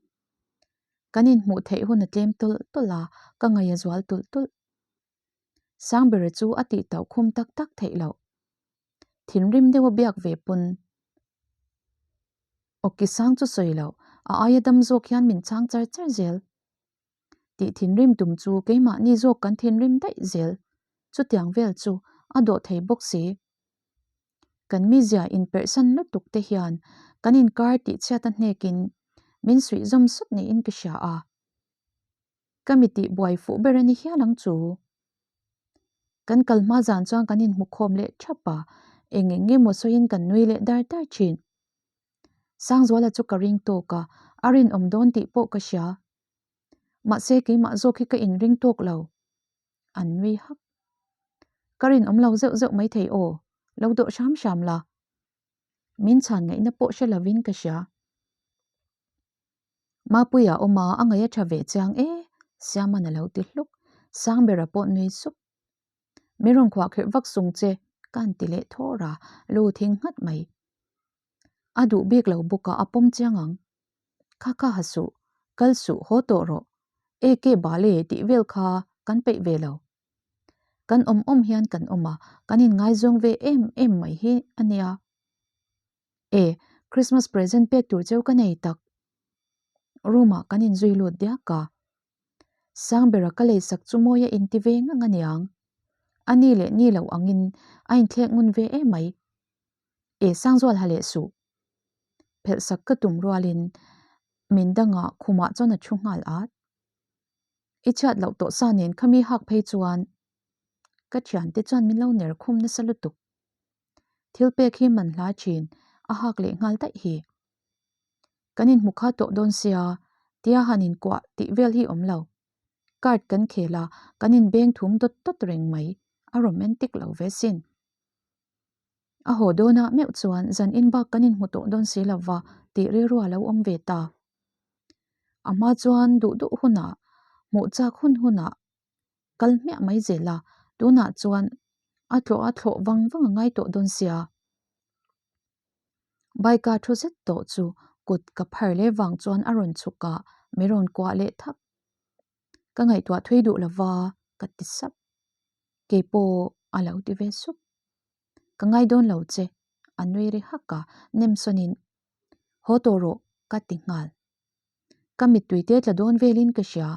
Kan inhmuh theih hun a tlem tawlh tawlh a, ka ngaih a zual tulh tulh. Sangbera chu a tih tauh khum tak tak theih loh. Thinrim deuh a biak ve pawn Awki sang chu sawi loh, a aia dam zawk hian min chhang char char zel. Tih thinrim tum chu keimahni zawk kan thinrim daih zel. Chutiang vel chu a dawh thei bawk si. Kan mizia inperhsan lutuk te hian kan inkar tihchhiat a hnekin min suih zawm sawt niin ka hria a. Ka mi tih buai fuh ber a ni hial ang chu. Kan kal hma zan chuan kan inhmu khawm leh thap a, eng eng nge maw sawiin kan nui leh dar dar thin. Sangzuala chu ka ring tawk a, a rinawm dawn tih pawh ka hria. Mahse keimah zawk hi ka inring tawk lo. An nui hak. Ka rinawm lo zeuh zeuh maithei aw, lo dawh hram hram la. Min chhan ngaihna pawh hre lovin ka hria. Mapuia awm a, a ngaih a tha ve chiang e, Siaman a lo ti hluk. Sangbera pawh nui sup. Min rawn khuah khirh vak sung che, ka han ti leh thawr a, lu thing nghat mai. A duh bik lo bawk a, a pawm chiang ang. Kha kha ha suh, kal suh, haw tawh rawh. E ke bale tih vel kha kan peih ve lo. Kan awm awm hian kan awm a, kan inngaizawng ve em em mai hi a nia. E, Christmas present pek tur cheu ka nei tak. Room ah kan inzui lut diak a. Sangbera ka leisak chu mawi a inti ve ngang aniang. A ni leh ni lo angin a inthlek ngun ve emai. E, Sangzual ha leh suh. Phelhsak ka tum rualin min dangah khumah chuan a thu nghal at. I chhiat loh tawh sa nen khami hak phei chuan ka thiante chuan min lo ner khum nasa lutuk. Thil pek hi man hla thin, a hak leh nghal daih hi. Kan inhmu kha tawh dawn sia, tia han inkuah tih vel hi awm lo. Card kan khel a, kan inbeng thum dawt dawt reng mai, a romantic lo ve sin. A haw dawnah meuh chuan zan in bak kan inhmu tawh dawn si lo va tih rilru a lo awm ve ta. A hma chuan duh duh hunah, hmuh chak hun hunah kal hmiah mai zel a, tunah chuan a tlawh a thlawh vang vang a ngai tawh dawn sia. Bike a thu zet tawh chu kut ka phar leh vang chuan a rawn chhuk a, min rawn kuah leh thak. Ka ngaihtuah thui duh lova ka ti sap. Keipawh a lo ti ve sup. Ka ngai dawn lo che, a nui ri hak a, nem sawnin haw tawh rawh ka ti nghal. Ka mittui te tla dawn velin ka hria.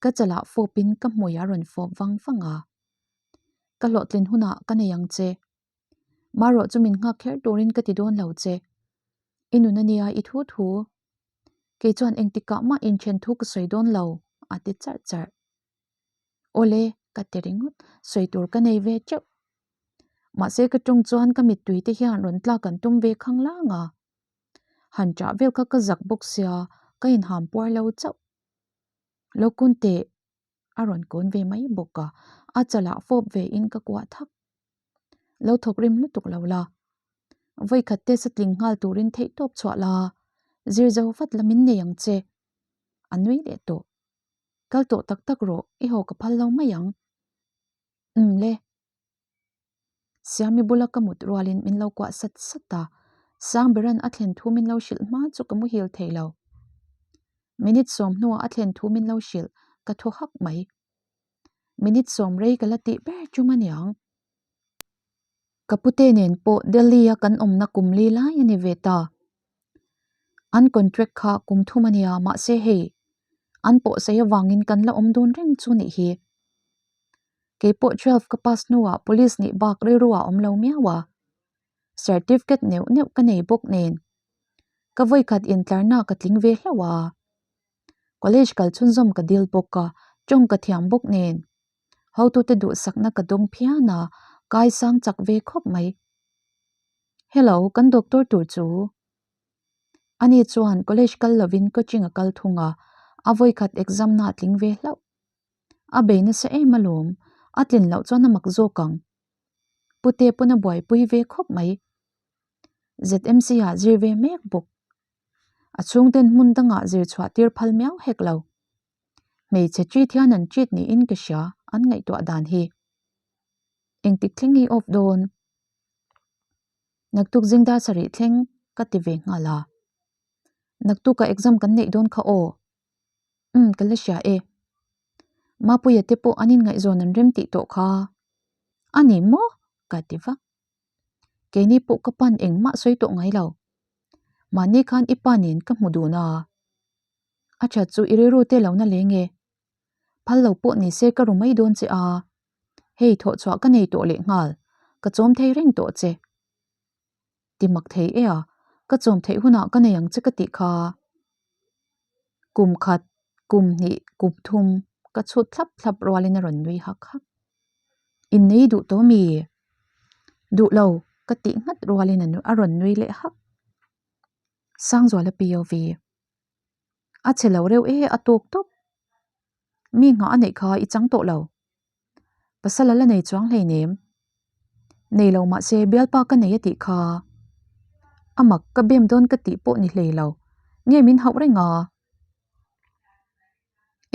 Ka chalah fawpin ka hmui a rawn fawp vang vang a. Ka hlawhtlin hunah ka nei ang che. Marawh chu min nghak kher turin ka ti dawn lo che. I nun a nia i thu thu. Kei chuan engtikah mah inthen thu ka sawi dawn lo, a ti charh charh. Awle, ka ti ringawt, sawi tur ka nei ve teuh. Mahse ka tawng chuan ka mittui te hian rawn tlak an tum ve khang lang a. Han ṭah vel kha ka zak bawk sia, ka inham puar lo chauh. Lo kun teh, a rawn kun ve mai bawk a, a chalah fawp ve in ka kuah thak. Lo thawk rim lutuk lo la, vawikhat te satling nghal turin theih tawp chhuah la, zir zo vat la min nei ang che, a nui leh tawh. Kal tawh tak tak rawh, i haw ka phal lo mai ang. Umm le. Siami bula ka mut rualin min lo kuah sat sat a. Sangberan a thlen thu min lo hrilh hma chu ka muhil thei lo. Minute sawm hnuah a thlen thu min lo hrilh, ka thaw hak mai. Minute sawm rei ka la tih ber tum a niang. Ka pute nen pawh Delhi-a kan awmna kum li lai a ni ve ta. An contract kha kum thum a nia, mahse hei, an pawhsei avangin kan la awm dun reng chu nih hi. Kei pawh 12 ka pass hnuah police nih bak rilru ah awm lo miau a. Certificate neuh neuh ka nei bawk nen. Ka vawikhat intlarna ka tling ve hlauh a. College kal chhunzawm ka dil bawk a, tawng ka thiam bawk nen. Hotute duhsakna ka dawng phian a, kai sang chak ve khawp mai. Hello, kan doctor tur chu. Ani chuan college kal lovin coaching a kal thung a, a vawikhat exam na a tling ve hlauh. A bei nasa em alawm, a tlin loh chuan a mak zawk ang. Pute pawn a buaipui ve khawp mai. ZMC ah zir ve mek bawk. A chhungten hmun dangah zir chhuah tir phal miau hek lo. Hmeichhe treat hian an treat niin ka hria an ngaihtuah dan hi. Engtik thleng hi off dawn? Naktuk zing dar sarih thleng ka ti ve nghal a. Naktukah exam kan neih dawn kha aw. Umm ka la hria e. Mapuia te pawh an inngaihzawn an rem tih tawh kha. A ni maw? Ka ti vak. Keini pawh ka pan engmah sawi tawh ngai lo. Mahni khan i pa nen ka hmu dun a. A that chu i rilru te lo na leng e. Phal lo pawh ni se ka ru mai dawn che a. Hei thawhchhuah ka nei tawh leh nghal, ka chawm thei reng tawh che. Ti mak thei e a, ka chawm theih hunah ka nei ang che ka tih kha. Kum khat, kum hnih, kum thum ka chhut thlap thlap rualin a rawn nui hak hak. Innei duh tawh mi? Duh lo, ka tih nghat rualin a rawn nui leh hak. Sangzuala POV. A chhe lo reuh e, a tawk tawp. Mi nghah a neih kha i chang tawh lo. Pasal a la nei chuang hleinem. Nei lo mahse bialpa ka nei a tih kha. A mak ka bem dawn ka tih pawh ni hlei lo. Nge min hauh reng a?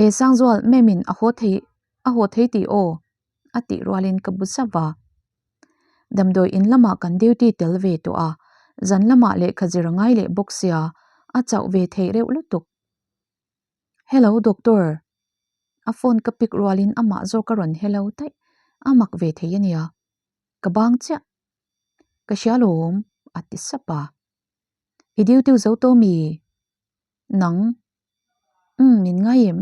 E Sangzual, ma'am in a haw thei a haw thei tih aw? a tih rualin ka bu zauh a. Damdawi in lamah kan duty tel ve tawh a, zan lamah lehkha zir a ngai leh bawk sia, a chauh ve theih reuh lutuk. Hello doctor! A phone ka pick rualin amah zawk a rawn hello daih, a mak ve thei a nia. Ka bang chiah. Ka hria lawm, a ti sap a. I duty zo tawh mi? Nang? Umm, min ngai em?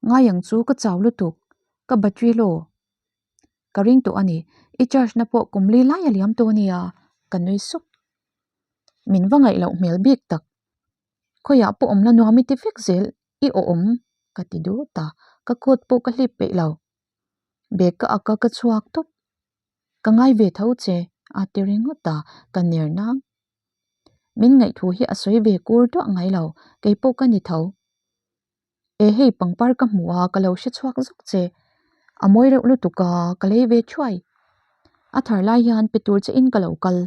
Ngai ang chu ka chau lutuk, ka battery law. Ka ring tawh a ni, i charge na pawh kum li lai a liam tawh a nia, ka nui sup. Min va ngaih loh hmel bik tak. Khawiah pawh awm la nuam i ti vek zel, i awm ka ti dut a, ka coat pawh ka hlip peih lo. Bag ka ak a ka chhuak tawp. Ka ngai ve tho che a ti ringawt a, ka ner nang. Min ngaihthu hi a sawi ve kur duah ngai lo, kei pawh ka ni tho. E hei pangpar ka hmu a, ka lo hre chhuak zawk che. A mawi reuh lutuk a, ka lei ve thuai. A thar lai hian pe tur che in ka lo kal.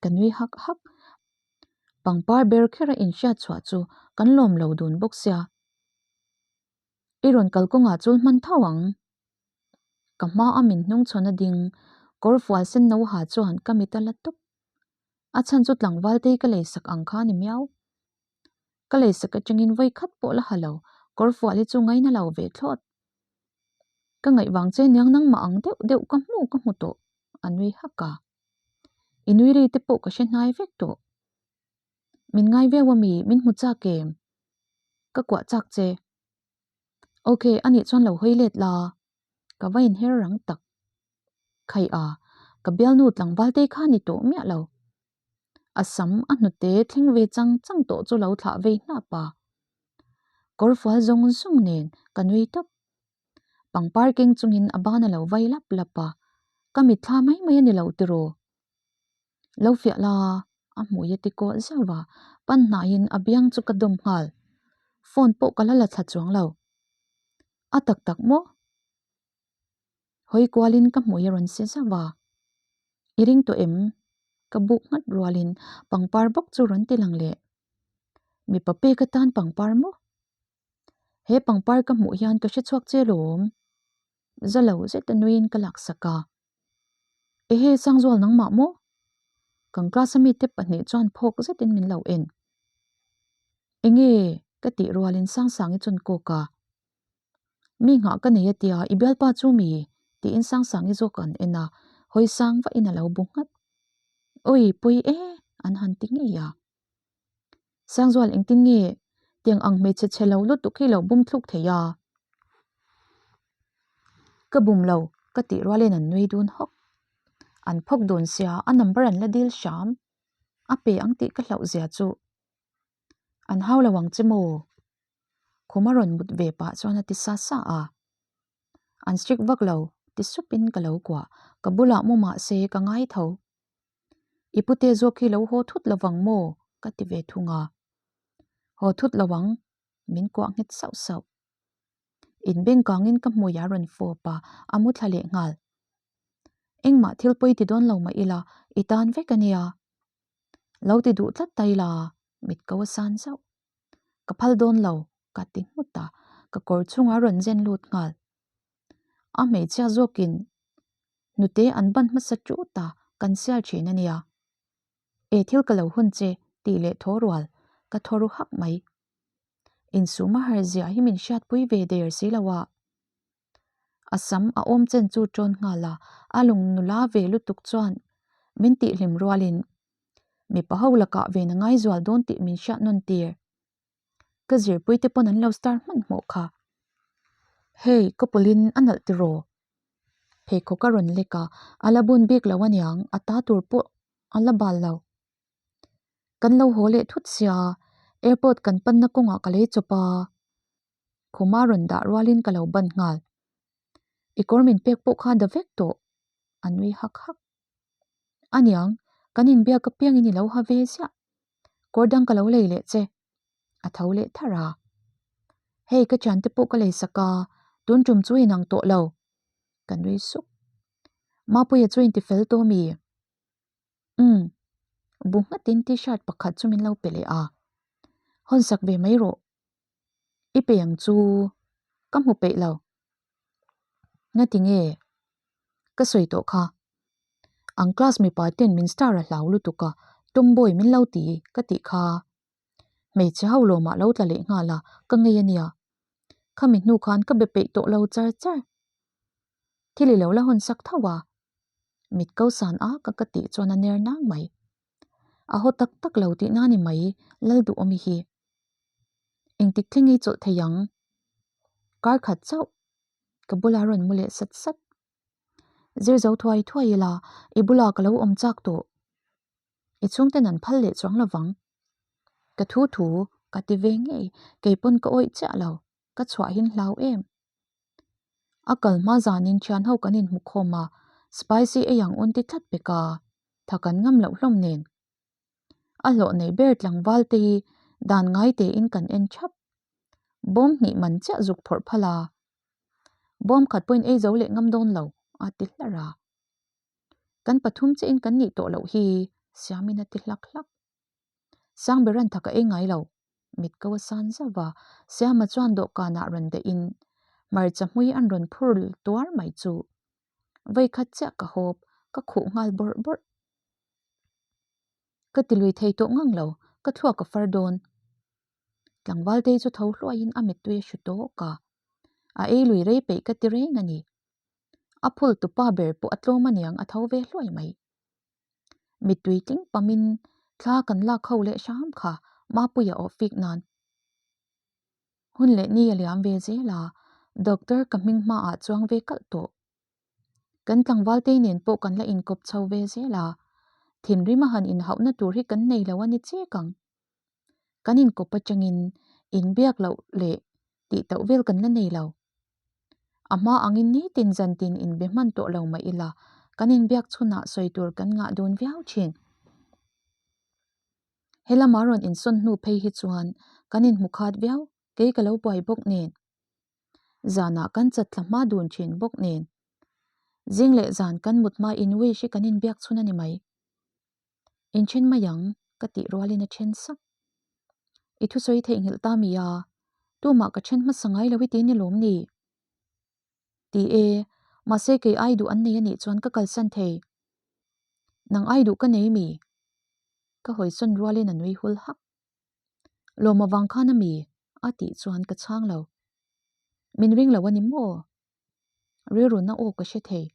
Ka nui hak hak. Pangpar ber kher a inhriat chhuah chu kan lawm lo dun bawk sia. I rawn kal kawngah chul hman tho ang. Ka hma a min hnung chhawn a ding, kawr fual sen no ha chuan ka mit a la tawp. A chhan chu tlangval tei ka lei sak ang kha a ni miau. Ka lei sak atangin vawi khat pawh la ha lo, kawr fual hi chu ngaina lo ve thlawt. Ka ngaih vang che niang nangmah ang deuh deuh ka hmu ka hmu tawh, a nui hak a. I nui ri te pawh ka hre hnai vek tawh. Min ngai viau a mi, min hmu chak em? Ka kuah chak che. Ok, anih chuan lo hawi let la. Ka va inher rang tak. Khai a, ka bialnu tlangval te kha ni tawh miah lo. A sam a hnute thleng ve chang chang tawh chu lo thlah vei hnap a. Kawrfual zawng zawng nen ka nui tawp. Pangpar keng chungin a ban a lo vai lap lap a, ka mitthla mai mai a ni lo tiraw? Lo fiah la, a hmui a ti kawh zeuh a, pan hnaiin a biang chu ka dawm nghal. Phone pawh ka la la thla chuang lo. A tak tak maw? Hawi kualin ka hmui a rawn si zauh a. I ring tawh em? Ka buk nghat rualin pangpar bawk chu rawn ti lang leh. Mipa pek atan pangpar maw? He pangpar ka hmuh hian ka hre chhuak che lawm. Za lo zet a nuiin ka laksak a. Ehe Sangzual nangmah maw? Kan class a mite pahnih chuan phawk zetin min lo en. Enge? ka tih rualin Sangsangi chuan kawk a. Mi nghah ka nei a tia, i bialpa chu mi? tiin Sangsangi zawk an en a, hawi sang vahin a lo bu nghat. Awi, pawi e! an han ti ngei a. Sangzual engtin nge tiang ang hmeichhe chhe lo lutuk hi lo bum thluk thei a? Ka bum lo, ka tih rualin an nui dun hawk. An phawk dun sia, a number an la dil hram. A pe ang tih ka hlauh zia chu. An hau lo ang che maw? Khum a rawn mut ve pah chuan a ti sa sa a. An strict vak lo, ti supin ka lo kuah. Ka bulah mu mah se ka ngai tho. I pute zawk hi lo haw thut lo vang maw? ka ti ve thung a. Haw thut lo ang, min kuah nghet sauh sauh. Inbeng kangin ka hmui a rawn fawp a, a mu thla leh nghal. Engmah thil pawi ti dawn lo mah ila, i tan vek a nia. Lo ti duh tlat ta ila, mit ko a san zauh. Ka phal dawn lo, ka ti nghut a, ka kawr chungah a rawn zen lut nghal. A hmeichhia zawkin hnute an ban hmasa tut a, kan sial thin a nia. E thil ka lo hun che tih leh thaw rual, ka thaw ru hak mai. Insuma har zia hi min hriatpui ve der si lo a. A sam a awm chen chu tawn nghal a, a lung nula ve lutuk chuan min tihhlim rualin mipa ho lakah ven a ngai zual dawn tih min hriat nawn tir. Ka zirpui te pawn an lo star hmanhmawh kha. Hei, ka pawlin a nalh tiraw? Pheikhawk a rawn lek a, a la bun bik lo aniang, a ta tur pawh a la bal lo. Kan lo haw leh thut sia, airport kan panna kawngah ka lei chawp a. Khuma rawn dah rualin ka lo ban nghal. I kawr min pek pawh kha da vek tawh, a nui hak hak. Aniang, kan inbiak apiangin i lo ha ve ziah. Kawr dang ka lo lei leh che. A tho leh tharh a. Hei ka thiante pawh ka lei sak a, tun tum chu inang tawh lo. Ka nui suk. Mapuia chu inti fel tawh mi? Umm. Bu nghatin t-shirt pakhat chu min lo pe leh a. Hawn sak ve mai rawh. I pe ang chu ka hmu peih lo. Ngati nge? Ka sawi tawh kha. Ang class mipa ten min star a hlau lutuk a, tomboy min lo ti ka tih kha. Hmeichhe ho lawmah lo tla leh nghal a, ka ngei a nia. Khami hnu khan ka be peih tawh lo char char. Thil i lo la hawn sak tho a. Mit ko san a ka ka tih chuan a ner nang mai. A haw tak tak lo tihna ni mai Lalduhawmi hi. Engtik thleng ei chawlh thei ang? Kar khat chauh ka bula rawn mu leh sat sat. Zir zo thuai thuai ila i bula ka lo awm chak tawh. I chhungten an phal leh chuang lovang. Ka thu thu ka ti ve ngei, kei pawn ka awih chiah lo, ka chhuahin hlau em. A kal hma zanin thian ho kan inhmu khawm a, spicy ei ang un ti tlat pek a, tha kan ngam loh hlawm nen. A hlawh nei ber tlangval te hi dan ngai tein kan en thap. Bawm hnih man chiah zuk phawrh phal a. Bawm khat pawhin ei zo leh ngam dawn lo, a ti hlar a. Kan pathum chiahin kan nih tawh loh hi, Siamin a ti hlak hlak. Sangberan thak a ei ngai lo, mit ko a san zauh va, Siama chuan dawhkanah rawn dahin hmarcha hmui an rawn phur tuar mai chu. Vawikhat chiah ka hawp, ka khuh nghal bawrh bawrh. Ka ti lui thei tawh ngang lo, ka thluak a far dawn. Tlangval te chu tho hluaiin a mittui a hru tawk a, a ei lui rei peih ka ti reng a ni. A phul tupa ber pawh a tlawm aniang a tho ve hluai mai. Mittui tling pamin thla kan lak ho leh hram kha Mapuia aw fik nan. Hun leh ni a liam ve zel a, doctor ka hming hmaah chuang ve kalh tawh. Kan tlangval te nen pawh kan la inkawp chho ve zel a, thinrim a han inhauhna tur hi kan nei lo a ni chek ang. Kan inkawp atangin inbiak loh leh tih tauh vel kan la nei lo. A hma angin nitin zantin inbe hman tawh lo mah ila, kan inbiak chhunah sawi tur kan ngah dun viau thin. He lama rawn insawn hnu phei hi chuan kan inhmu khat viau, kei ka lo buai bawk nen. Zanah kan chat thla hma dun thin bawk nen. Zing leh zan kan mut hma in wish hi kan inbiak chhun a ni mai. Inthen mai ang ka tih rualin a then sak. I thusawi theihnghilh ta mi a, tumah ka then hmasa ngai lo i ti ni lawm ni? Ti e, mahse kei ai duh an nei a nih chuan ka kalsan thei. Nang ai duh ka nei mi? Ka hawisawn rualin a nui hul hak. Lawm avang khan a mi? a tih chuan ka chhang lo. Min ring lo a ni maw? Rilruna aw ka hre thei.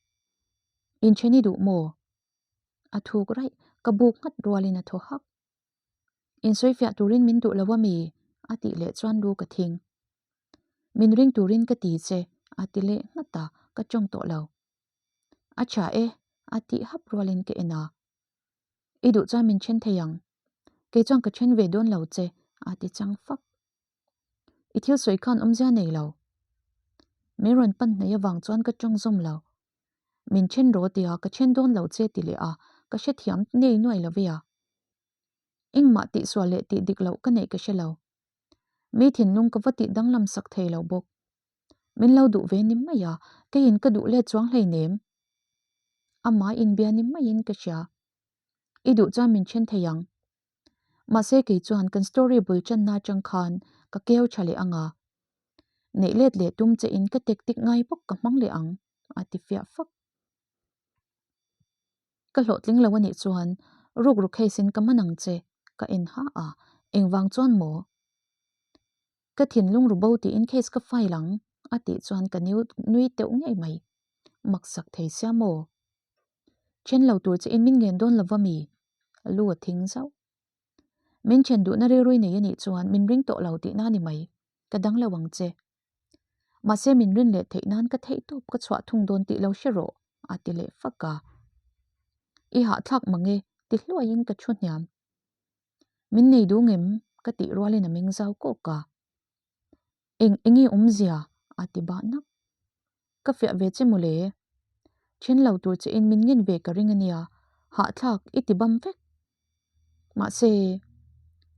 Inthen i duh maw? A thuk raih, ka buk nghat rualin a thaw hak. Insawifiah turin min duh lo a mi? a tih leh chuan lu ka thing. Min ring turin ka ti che, a ti leh nghat a, ka tawng tawh lo. A tha e, a tih hap rualin ka en a. I duh chuan min then thei ang. Kei chuan ka then ve dawn lo che, a ti chang fak. I thil sawi khan awmzia nei lo. Min rawn pan hnaih avang chuan ka tawng zawm lo. Min then rawh tia ka then dawn lo che ti leh a, ka hrethiam nei nuai lo ve a. Engmah tihsual leh tih dik loh ka neih ka hre lo. Mi thinlung ka va tih danglam sak thei lo bawk. Min lo duh ve ni mai a, keiin ka duh let chuang hleinem. Amah inbia ni maiin ka hria. I duh chuan min then thei ang. Mahse kei chuan kan story bul channa atang khan ka keu tha leh ang a. Neih let leh tum che in ka tek tik ngai bawk ka hmang leh ang, a ti fiah fak. Ka hlawhtling lo anih chuan rukru case in ka man ang che, ka en ha a, engvang chuan maw? Ka thinlung ru bo tiin case ka file ang, a tih chuan ka nui teuh ngei mai. Maksak thei sia maw? Then lo tur che in min ngen dawn lova mi? Lu a thing zauh. Min then duhna rilrui nei anih chuan min ring tawh lo tihna a ni mai, ka dang lo ang che. Mahse min rin leh theih nan ka theih tawp ka chhuah thung dawn tih lo hre rawh, a ti leh fak a. I hahthlak mang e, ti hluaiin ka thu hniam. Min nei duh ngem? ka tih rualin a meng zau kawk a. Eng enge awmzia? a ti bah nak. Ka fiah ve che mawle. Then lo tur che in min ngen ve ka ring ania, hahthlak i ti bam vek. Mahse,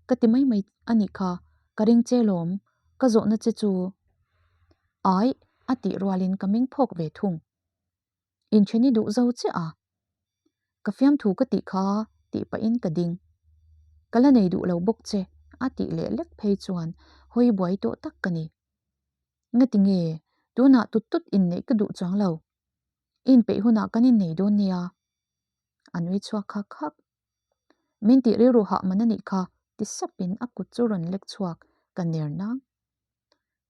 ka ti mai mai a nih kha, ka ring che lawm, ka zawhna che chu. Aih, a tih rualin ka meng phawk ve thung. Inthen i duh zo chiah a. Ka fiamthu ka tih kha tih pahin ka ding. Ka la nei duh lo bawk che a tih leh lek phei chuan hawi buai tawh tak ka ni. Ngati nge tunah tut tut inneih ka duh chuang lo. I inpeih hunah kan innei dawn nia. A nui chhuak khak khak. Min tih rilru hah man a nih kha ti sapin a kut chu rawn lek chhuak ka ner nang.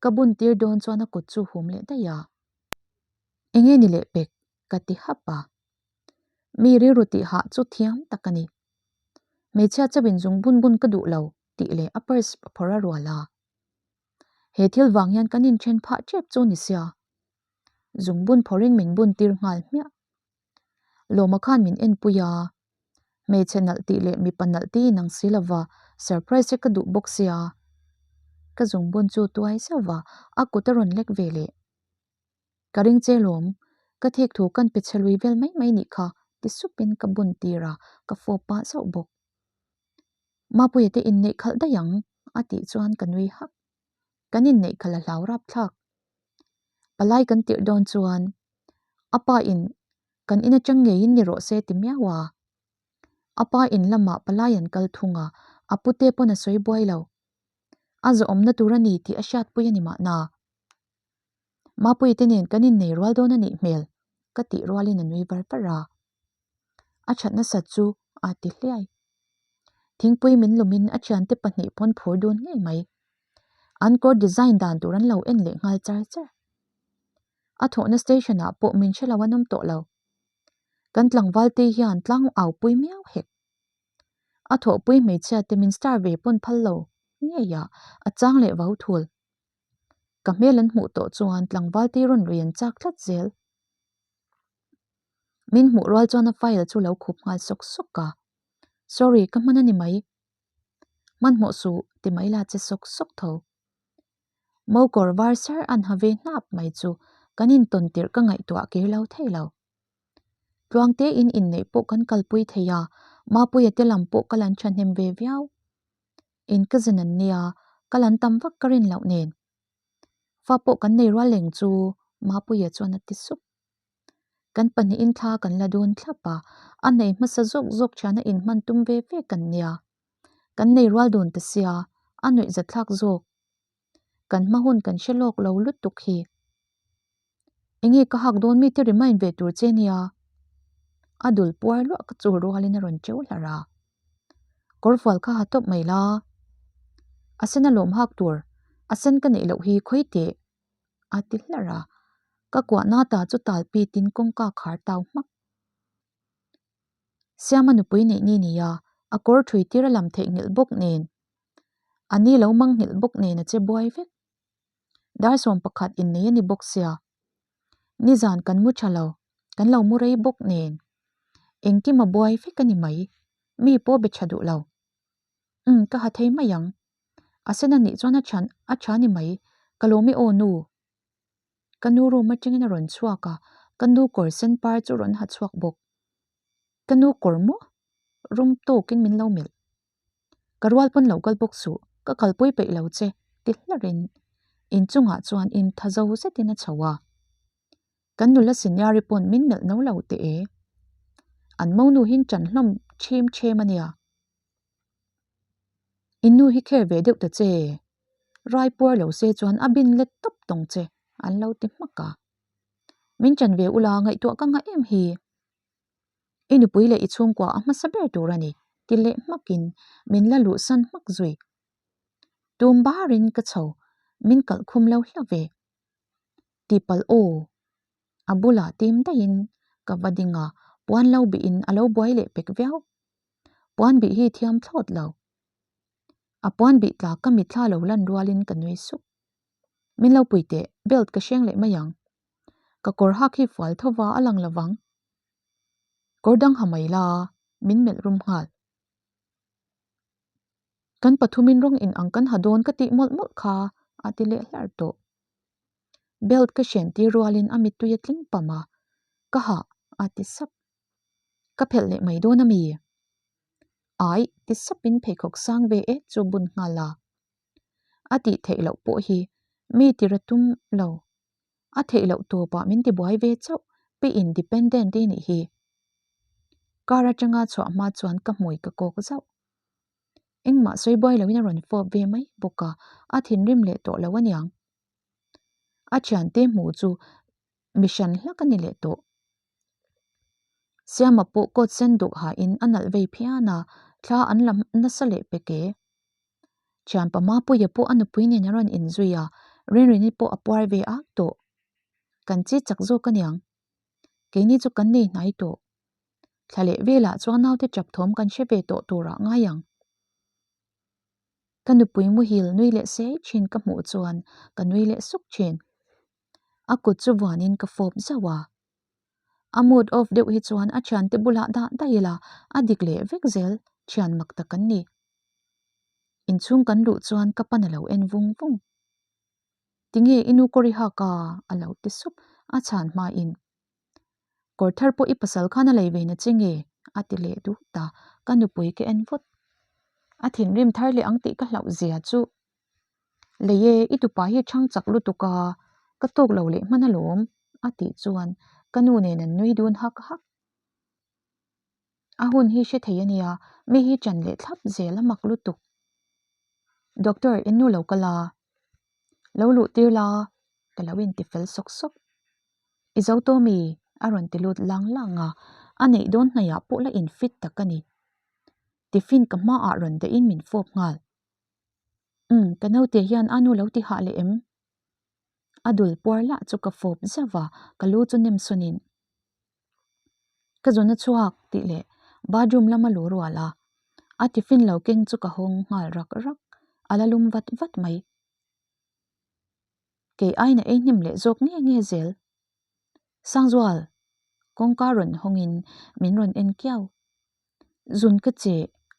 Ka bun tir dawn chuan a kut chu hum leh daih a. Enge ni leh pek? ka ti hap a. Mi rilru tih hah chu thiam tak a ni. Hmeichhia chauhin zung bun bun ka duh lo tih leh a purse a phawrh a rual a. He thil vang hian kan inthen phah tep chu ni sia. Zung bun phawrhin min bun tir nghal hmiah. Lawma khan min enpui a. Hmeichhe nalh tih leh mipa nalh tih inang si lova surprise hi ka duh bawk sia. Ka zungbun chu tuai zauh va, a kut a rawn lek ve leh. Ka ring che lawm, ka thik thu kan pe chhe lui vel mai mai nih kha ti supin ka bun tir a, ka fawp pah zauh bawk. Mapuia te inneih khalh daih ang a tih chuan ka nui hak. Kan inneih khalh a hlau rapthlak. Palai kan tirh dawn chuan a pa in Kan in atang ngeiin ni rawh se ti miau a. A pa in lamah palai an kal thung a, a pute pawn a sawi buai lo. A zawhawmna tur a ni tih a hriatpui a ni mahna. Mapuite nen kan innei rual dawn a nih hmel, ka tih rualin a nui var var a. A that nasat chu a ti hliai. Thingpui min lumin a thiante pahnih pawn phur dun ngei mai. An kawr design dan tur an lo en leh nghal char char. A thawhna station ah pawh min hre lo an awm tawh lo. Kan tlangval te hian tlang au pui miau hek. A thawhpui hmeichhia te min star ve pawn phal lo ngei ah a chang leh vau thul. Ka hmel an hmuh tawh chuan tlangval te rawn lui an chak tlat zel. Min hmuh rual chuan a file chu lo khup nghal sawk sawk a. Sorry ka hman a ni mai. Hmanhmawh suh ti mai la che sawk sawk tho. Mokawr var sar an ha ve hnap mai chu kan intawn tirh ka ngaihtuah kir lo thei lo. Tluangte in inneih pawh kan kalpui thei a, Mapuia te lam pawh ka lan thahnem ve viau. In ka zin an nia, ka lan tam vak ka rin loh nen. Fa pawh kan nei rual leng chu Mapuia chuan a ti sup. Kan pahnihin thla kan la dun thlap a, a nei hmasa zawk zawk thiana inhman tum ve ve kan nia. Kan nei rual dun ta sia, a nuihzathlak zawk. Kan hma hun kan hre lawk lo lutuk hi. Enge ka hak dawn mite remind ve tur che nia. A dul puar luah ka chul rualin a rawn cheu hlar a. Kawrfual kha ha tawp mai la. A sen a lawm hak tur, a sen ka neih loh hi khawi teh a ti hlarh a. Ka kuahna ta chu tal pitin kawngka khar tau hmak. Siama nupui neih ni nia, a kawr thui tir a lam theih nghilh bawk nen, a ni lo mang nghilh bawk nen a che buai vek. Dar 11 innei a ni bawk sia. Nizan kan mu tha lo, kan lo mu rei bawk nen. Engkim a buai vek a ni mai, mi pawh be tha duh lo. Umm ka ha thei mai ang. A sen a nih chuan a thian a tha ni mai, ka lawm e aw nu. Ka nu room atangin a rawn chhuak a, ka nu kawr sen par chu rawn ha chhuak bawk. Ka nu kawr maw? Rum tawkin min lo melh. Ka rual pawn lo kal bawk suh, ka kalpui peih lo che, ti hlarin inchungah chuan intha zo zetin a chho a. Kan nula senior-i pawn min melh no lo teh e. An monu hin ṭan hlawm ṭhim ṭhem a nia. In nu hi kher ve deuh ta che, rai puar lo se chuan a bin let tawp tawng che, an lo ti hmak a. Min ṭan ve ula ngaihtuah ka ngah em hi. I nupui leh i chhungkua a hmasa ber tur a ni, ti leh hmakin min la luhsan hmak zui. Tum barin ka chho, min kalh khum lo hla ve. Tihpalh aw, a bulah tim daihin ka va ding a, puan lo bihin a lo buai leh pek viau. Puan bih hi thiam thlawt lo. A puan bih tla ka mitthla lo lan rualin ka nui sup. Min lo pui teh, belt ka hreng leh mai ang. Ka kawr hak hi fual tho va a lang lo vang. Kawr dang ha mai la, min melh rum nghal. Kan pathumin rawng in ang kan ha dawn ka tih mawlh mawlh kha a ti leh hlar tawh. Belt ka hren tir rualin a mittui a tling pam a, ka hah a ti sap. Ka phelh leh mai dawn a mi? Aih ti sapin pheikhawk sang ve et chu bun nghal a. A tih theih loh pawh hi mi tira tum lo. A theih loh tawpah min tibuai ve chauh pi independent i nih hi. Car atanga chhuah hma chuan ka hmui ka kawk zauh. Engmah sawi buai loin a rawn fawp ve mai bawk a, a thinrim leh tawh lo aniang. A thiante hmuh chu mi hran hlak a ni leh tawh. Siama pawh coat sen duk hain a nalh vei phian a, thla an la nasa leh pek e. Thianpa Mapuia pawh a nupui nen a rawn inzui a, Rinrini pawh a puar ve ak tawh. Kan chi chak zawk aniang. Keini chu kan nei hnai tawh. Thla leh velah chuan naute chap thawm kan hre ve tawh turah ngai ang. Ka nupui muhil nui leh sei thin ka hmuh chuan ka nui leh suk thin. A kut chu vuanin ka fawp zauh a. A mood off deuh hi chuan a thiante bulah dah daih ila a dik leh vek zel thian mak tak an ni. Inchhung kan luh chuan ka pan a lo en vung vung. Tinge i nu kawr i hak a? a lo ti sup a chhan hmain. Kawr thar pawh i pasal khan a lei ve na che nge? a ti leh dut a, ka nupui ka en vut. A thinrim thar leh ang tih ka hlauh zia chu. Lei e, i tupa hi chhang chak lutuk a, ka tawk lo leh hman alawm a tih chuan ka nu nen an nui dun hak hak. A hun hi hre thei a nia, mi hi ṭan leh thlap zel a mak lutuk. Doctor, in nu lo kal a, lo luh tir la, ka lo inti fel sawk sawk. I zo tawh mi? a rawn ti lut lang lang a, a neih dawn hnaihah pawh la in fit tak a ni. Tiffin ka hmaah rawn dahin min fawp nghal. Umm, ka naute hian a nu lo ti hah leh em? A dul puar lah chu ka fawp zauh a, ka lu chu nem sawnin. Ka zun a chhuak tih leh bathroom lama lu rual a, a tiffin lo keng chu ka hawng nghal rak rak, a la lum vat vat mai. Kei aina ei hnem leh zawk nge nge zel. Sangzual! Kawngka rawn hawngin min rawn en kiau. Zun ka che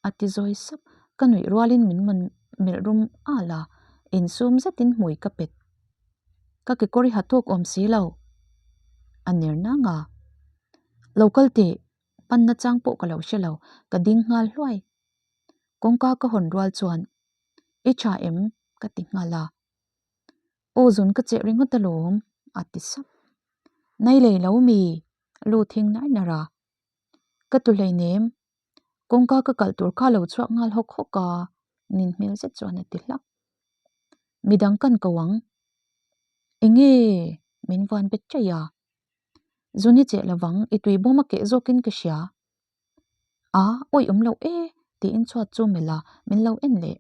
a ti zawi sap, ka nuih rualin min mawn melh rum al a, insum zetin hmui ka pet. Ka kekawr i ha tawk awm si lo. A ner nang a. Lo kal teh, panna chang pawh ka lo hre lo, ka ding nghal hluai. Kawngka ka hawn rual chuan, I tha em? ka ti nghal a. Aw zun ka cheh ringawt alawm, a ti sap. Nai lei lo mi, lu thing nar nar a. Ka tu hleinem, kawngka ka kalh tur kha lo chhuak nghal hawk hawk a, nin hmel zet chuan a ti hlak. Midang kan ko ang. Enge? Min vuan bet chaih a. Zuni cheh lovang i tui bawm a keh zawkin ka hria. A, awih awm loh e, Tiin chhuat chu melh a, min lo en leh.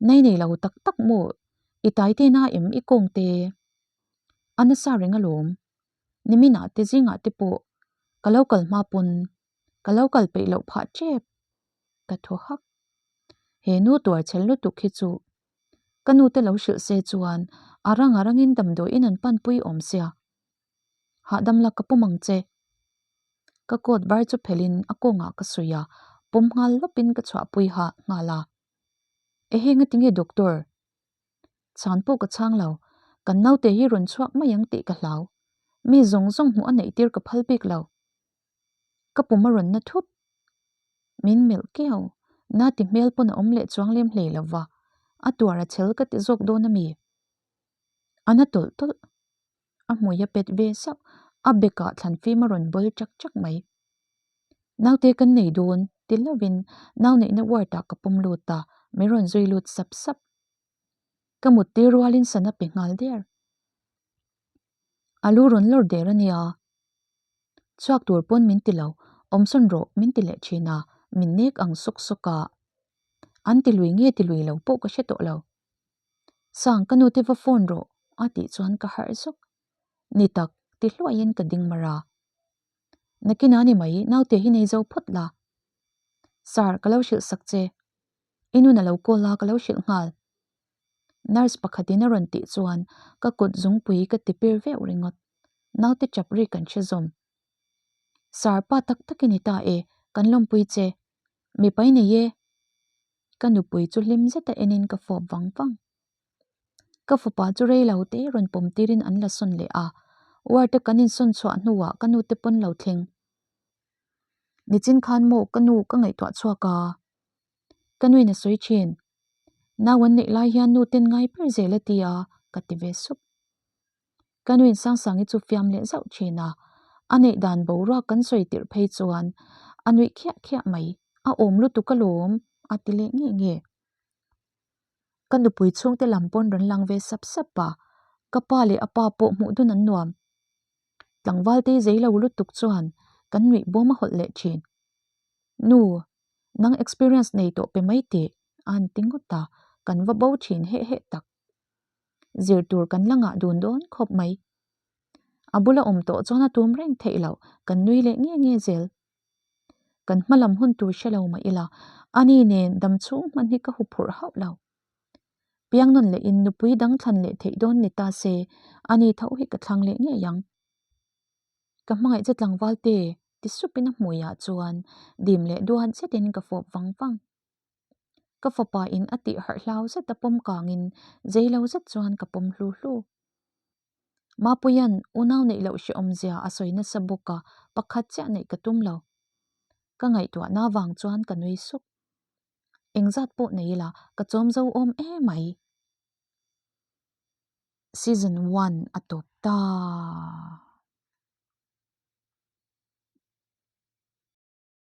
Nei nei lo tak tak maw? I tai te na em i kawng te? A nasa reng alawm. Niminah te zingah te pawh ka lo kal hma pawn ka lo kal peih loh phah tep. Ka thaw hak. He nu tuar chhel lutuk hi chu ka nu te lo hrilh se chuan a rang a rangin damdawiin an panpui awm sia. Hahdam la ka pawm ang che. Ka coat var chu phelhin a kawngah ka suih a, pawm nghal lawpin ka chhuahpui ha nghal a. Ehe ngatinge doctor? Chhan pawh ka chhang lo, kan naute hi rawn chhuak mai ang tih ka hlau. Mi zawng zawng hmuh a neih tir ka phal bik lo. Ka pum a rawn na thut. Min melh kiau, na ti hmel pawn a awm leh chuang lem hlei lo va, a tuar a chhel ka ti zawk dawn a mi? A na tawlh tawlh. A hmui a pet ve zauh, a bekah thlan fim a rawn bawl chak chak mai. Naute kan nei dawn ti lovin nau neihna ward ah ka pawm lut a, min rawn zui lut sap sap. Ka mut tir rualin sana pe nghal der. A lu rawn lawr der a nia. Chhuak tur pawn min ti lo, awmsawn rawh min ti leh thin a, min nek ang sawk sawk a. An ti lui nge ti lui lo pawh ka hre tawh lo. Sang ka nute va phone rawh a tih chuan ka harh zawk. Ni tak ti hluaiin ka ding mar a. Nakinah ni mai naute hi nei zo phawt la. Sir ka lo hrilh sak che. I nun a lo call a ka lo hrilh nghal. Nurse pakhatin a rawn tih chuan ka kut zungpui ka ti pir veuh ringawt. Naute chap ri kan hre zawm. Sir pa tak tak i ni ta e, kan lawmpui che. Mipa i nei e. Ka nupui chu hlim zeta enin ka fawp vang vang. Ka fapa chu rei lo te rawn pawm tirin an la sawn leh a, ward a kan insawn chhuah hnuah ka nute pawn lo thleng. Nichin khan maw ka nu ka ngaihtuah chhuak a, ka nuin a sawi thin. Nau an neih lai hian nu ten ngai ber zel a ti a, ka ti ve sup. Ka nuin Sangsangi chu fiam leh zauh thin a, a neih dan boruak kan sawi tirh phei chuan a nuih khiah khiah mai, a awm lutuk alawm a ti leh nge nge. Ka nupui chhungte lam pawn rawn lang ve sap sap a, ka pa leh a pa pawh hmuh dun an nuam. Tlangval te zei lo lutuk chuan kan nuih bawm a hawlh leh thin. Nu, nang experience nei tawh pe mai teh a han ti ngawt a, kan va bo thin heh heh tak. Zir tur kan la ngah dun dawn khawp mai. A bula awm tawh chuan a tum reng theih loh, kan nui leh nge nge zel. Kan hma lam hun tur hre lo mah ila, ani nen dam chhung hman hi ka hu phurh hauh lo. Piangnawn leh in nupui dang thlan leh theih dawn ni ta se, ani tho hi ka thlang leh ngei ang. Ka hmangaih che tlangval te, ti supin a hmuiah chuan dim leh duat zetin ka fawp vang vang. Ka fapa in a tih harh hlau zet a pawm kangin zei lo zet chuan ka pawm hlu hlu. Mapuia'n unau neih loh hrehawmzia a sawi nasa bawk a, pakhat chiah neih ka tum lo. Ka ngaihtuahna vang chuan ka nui suk. Engzat pawh nei ila ka chawm zo awm emai. Season one a tawp ta.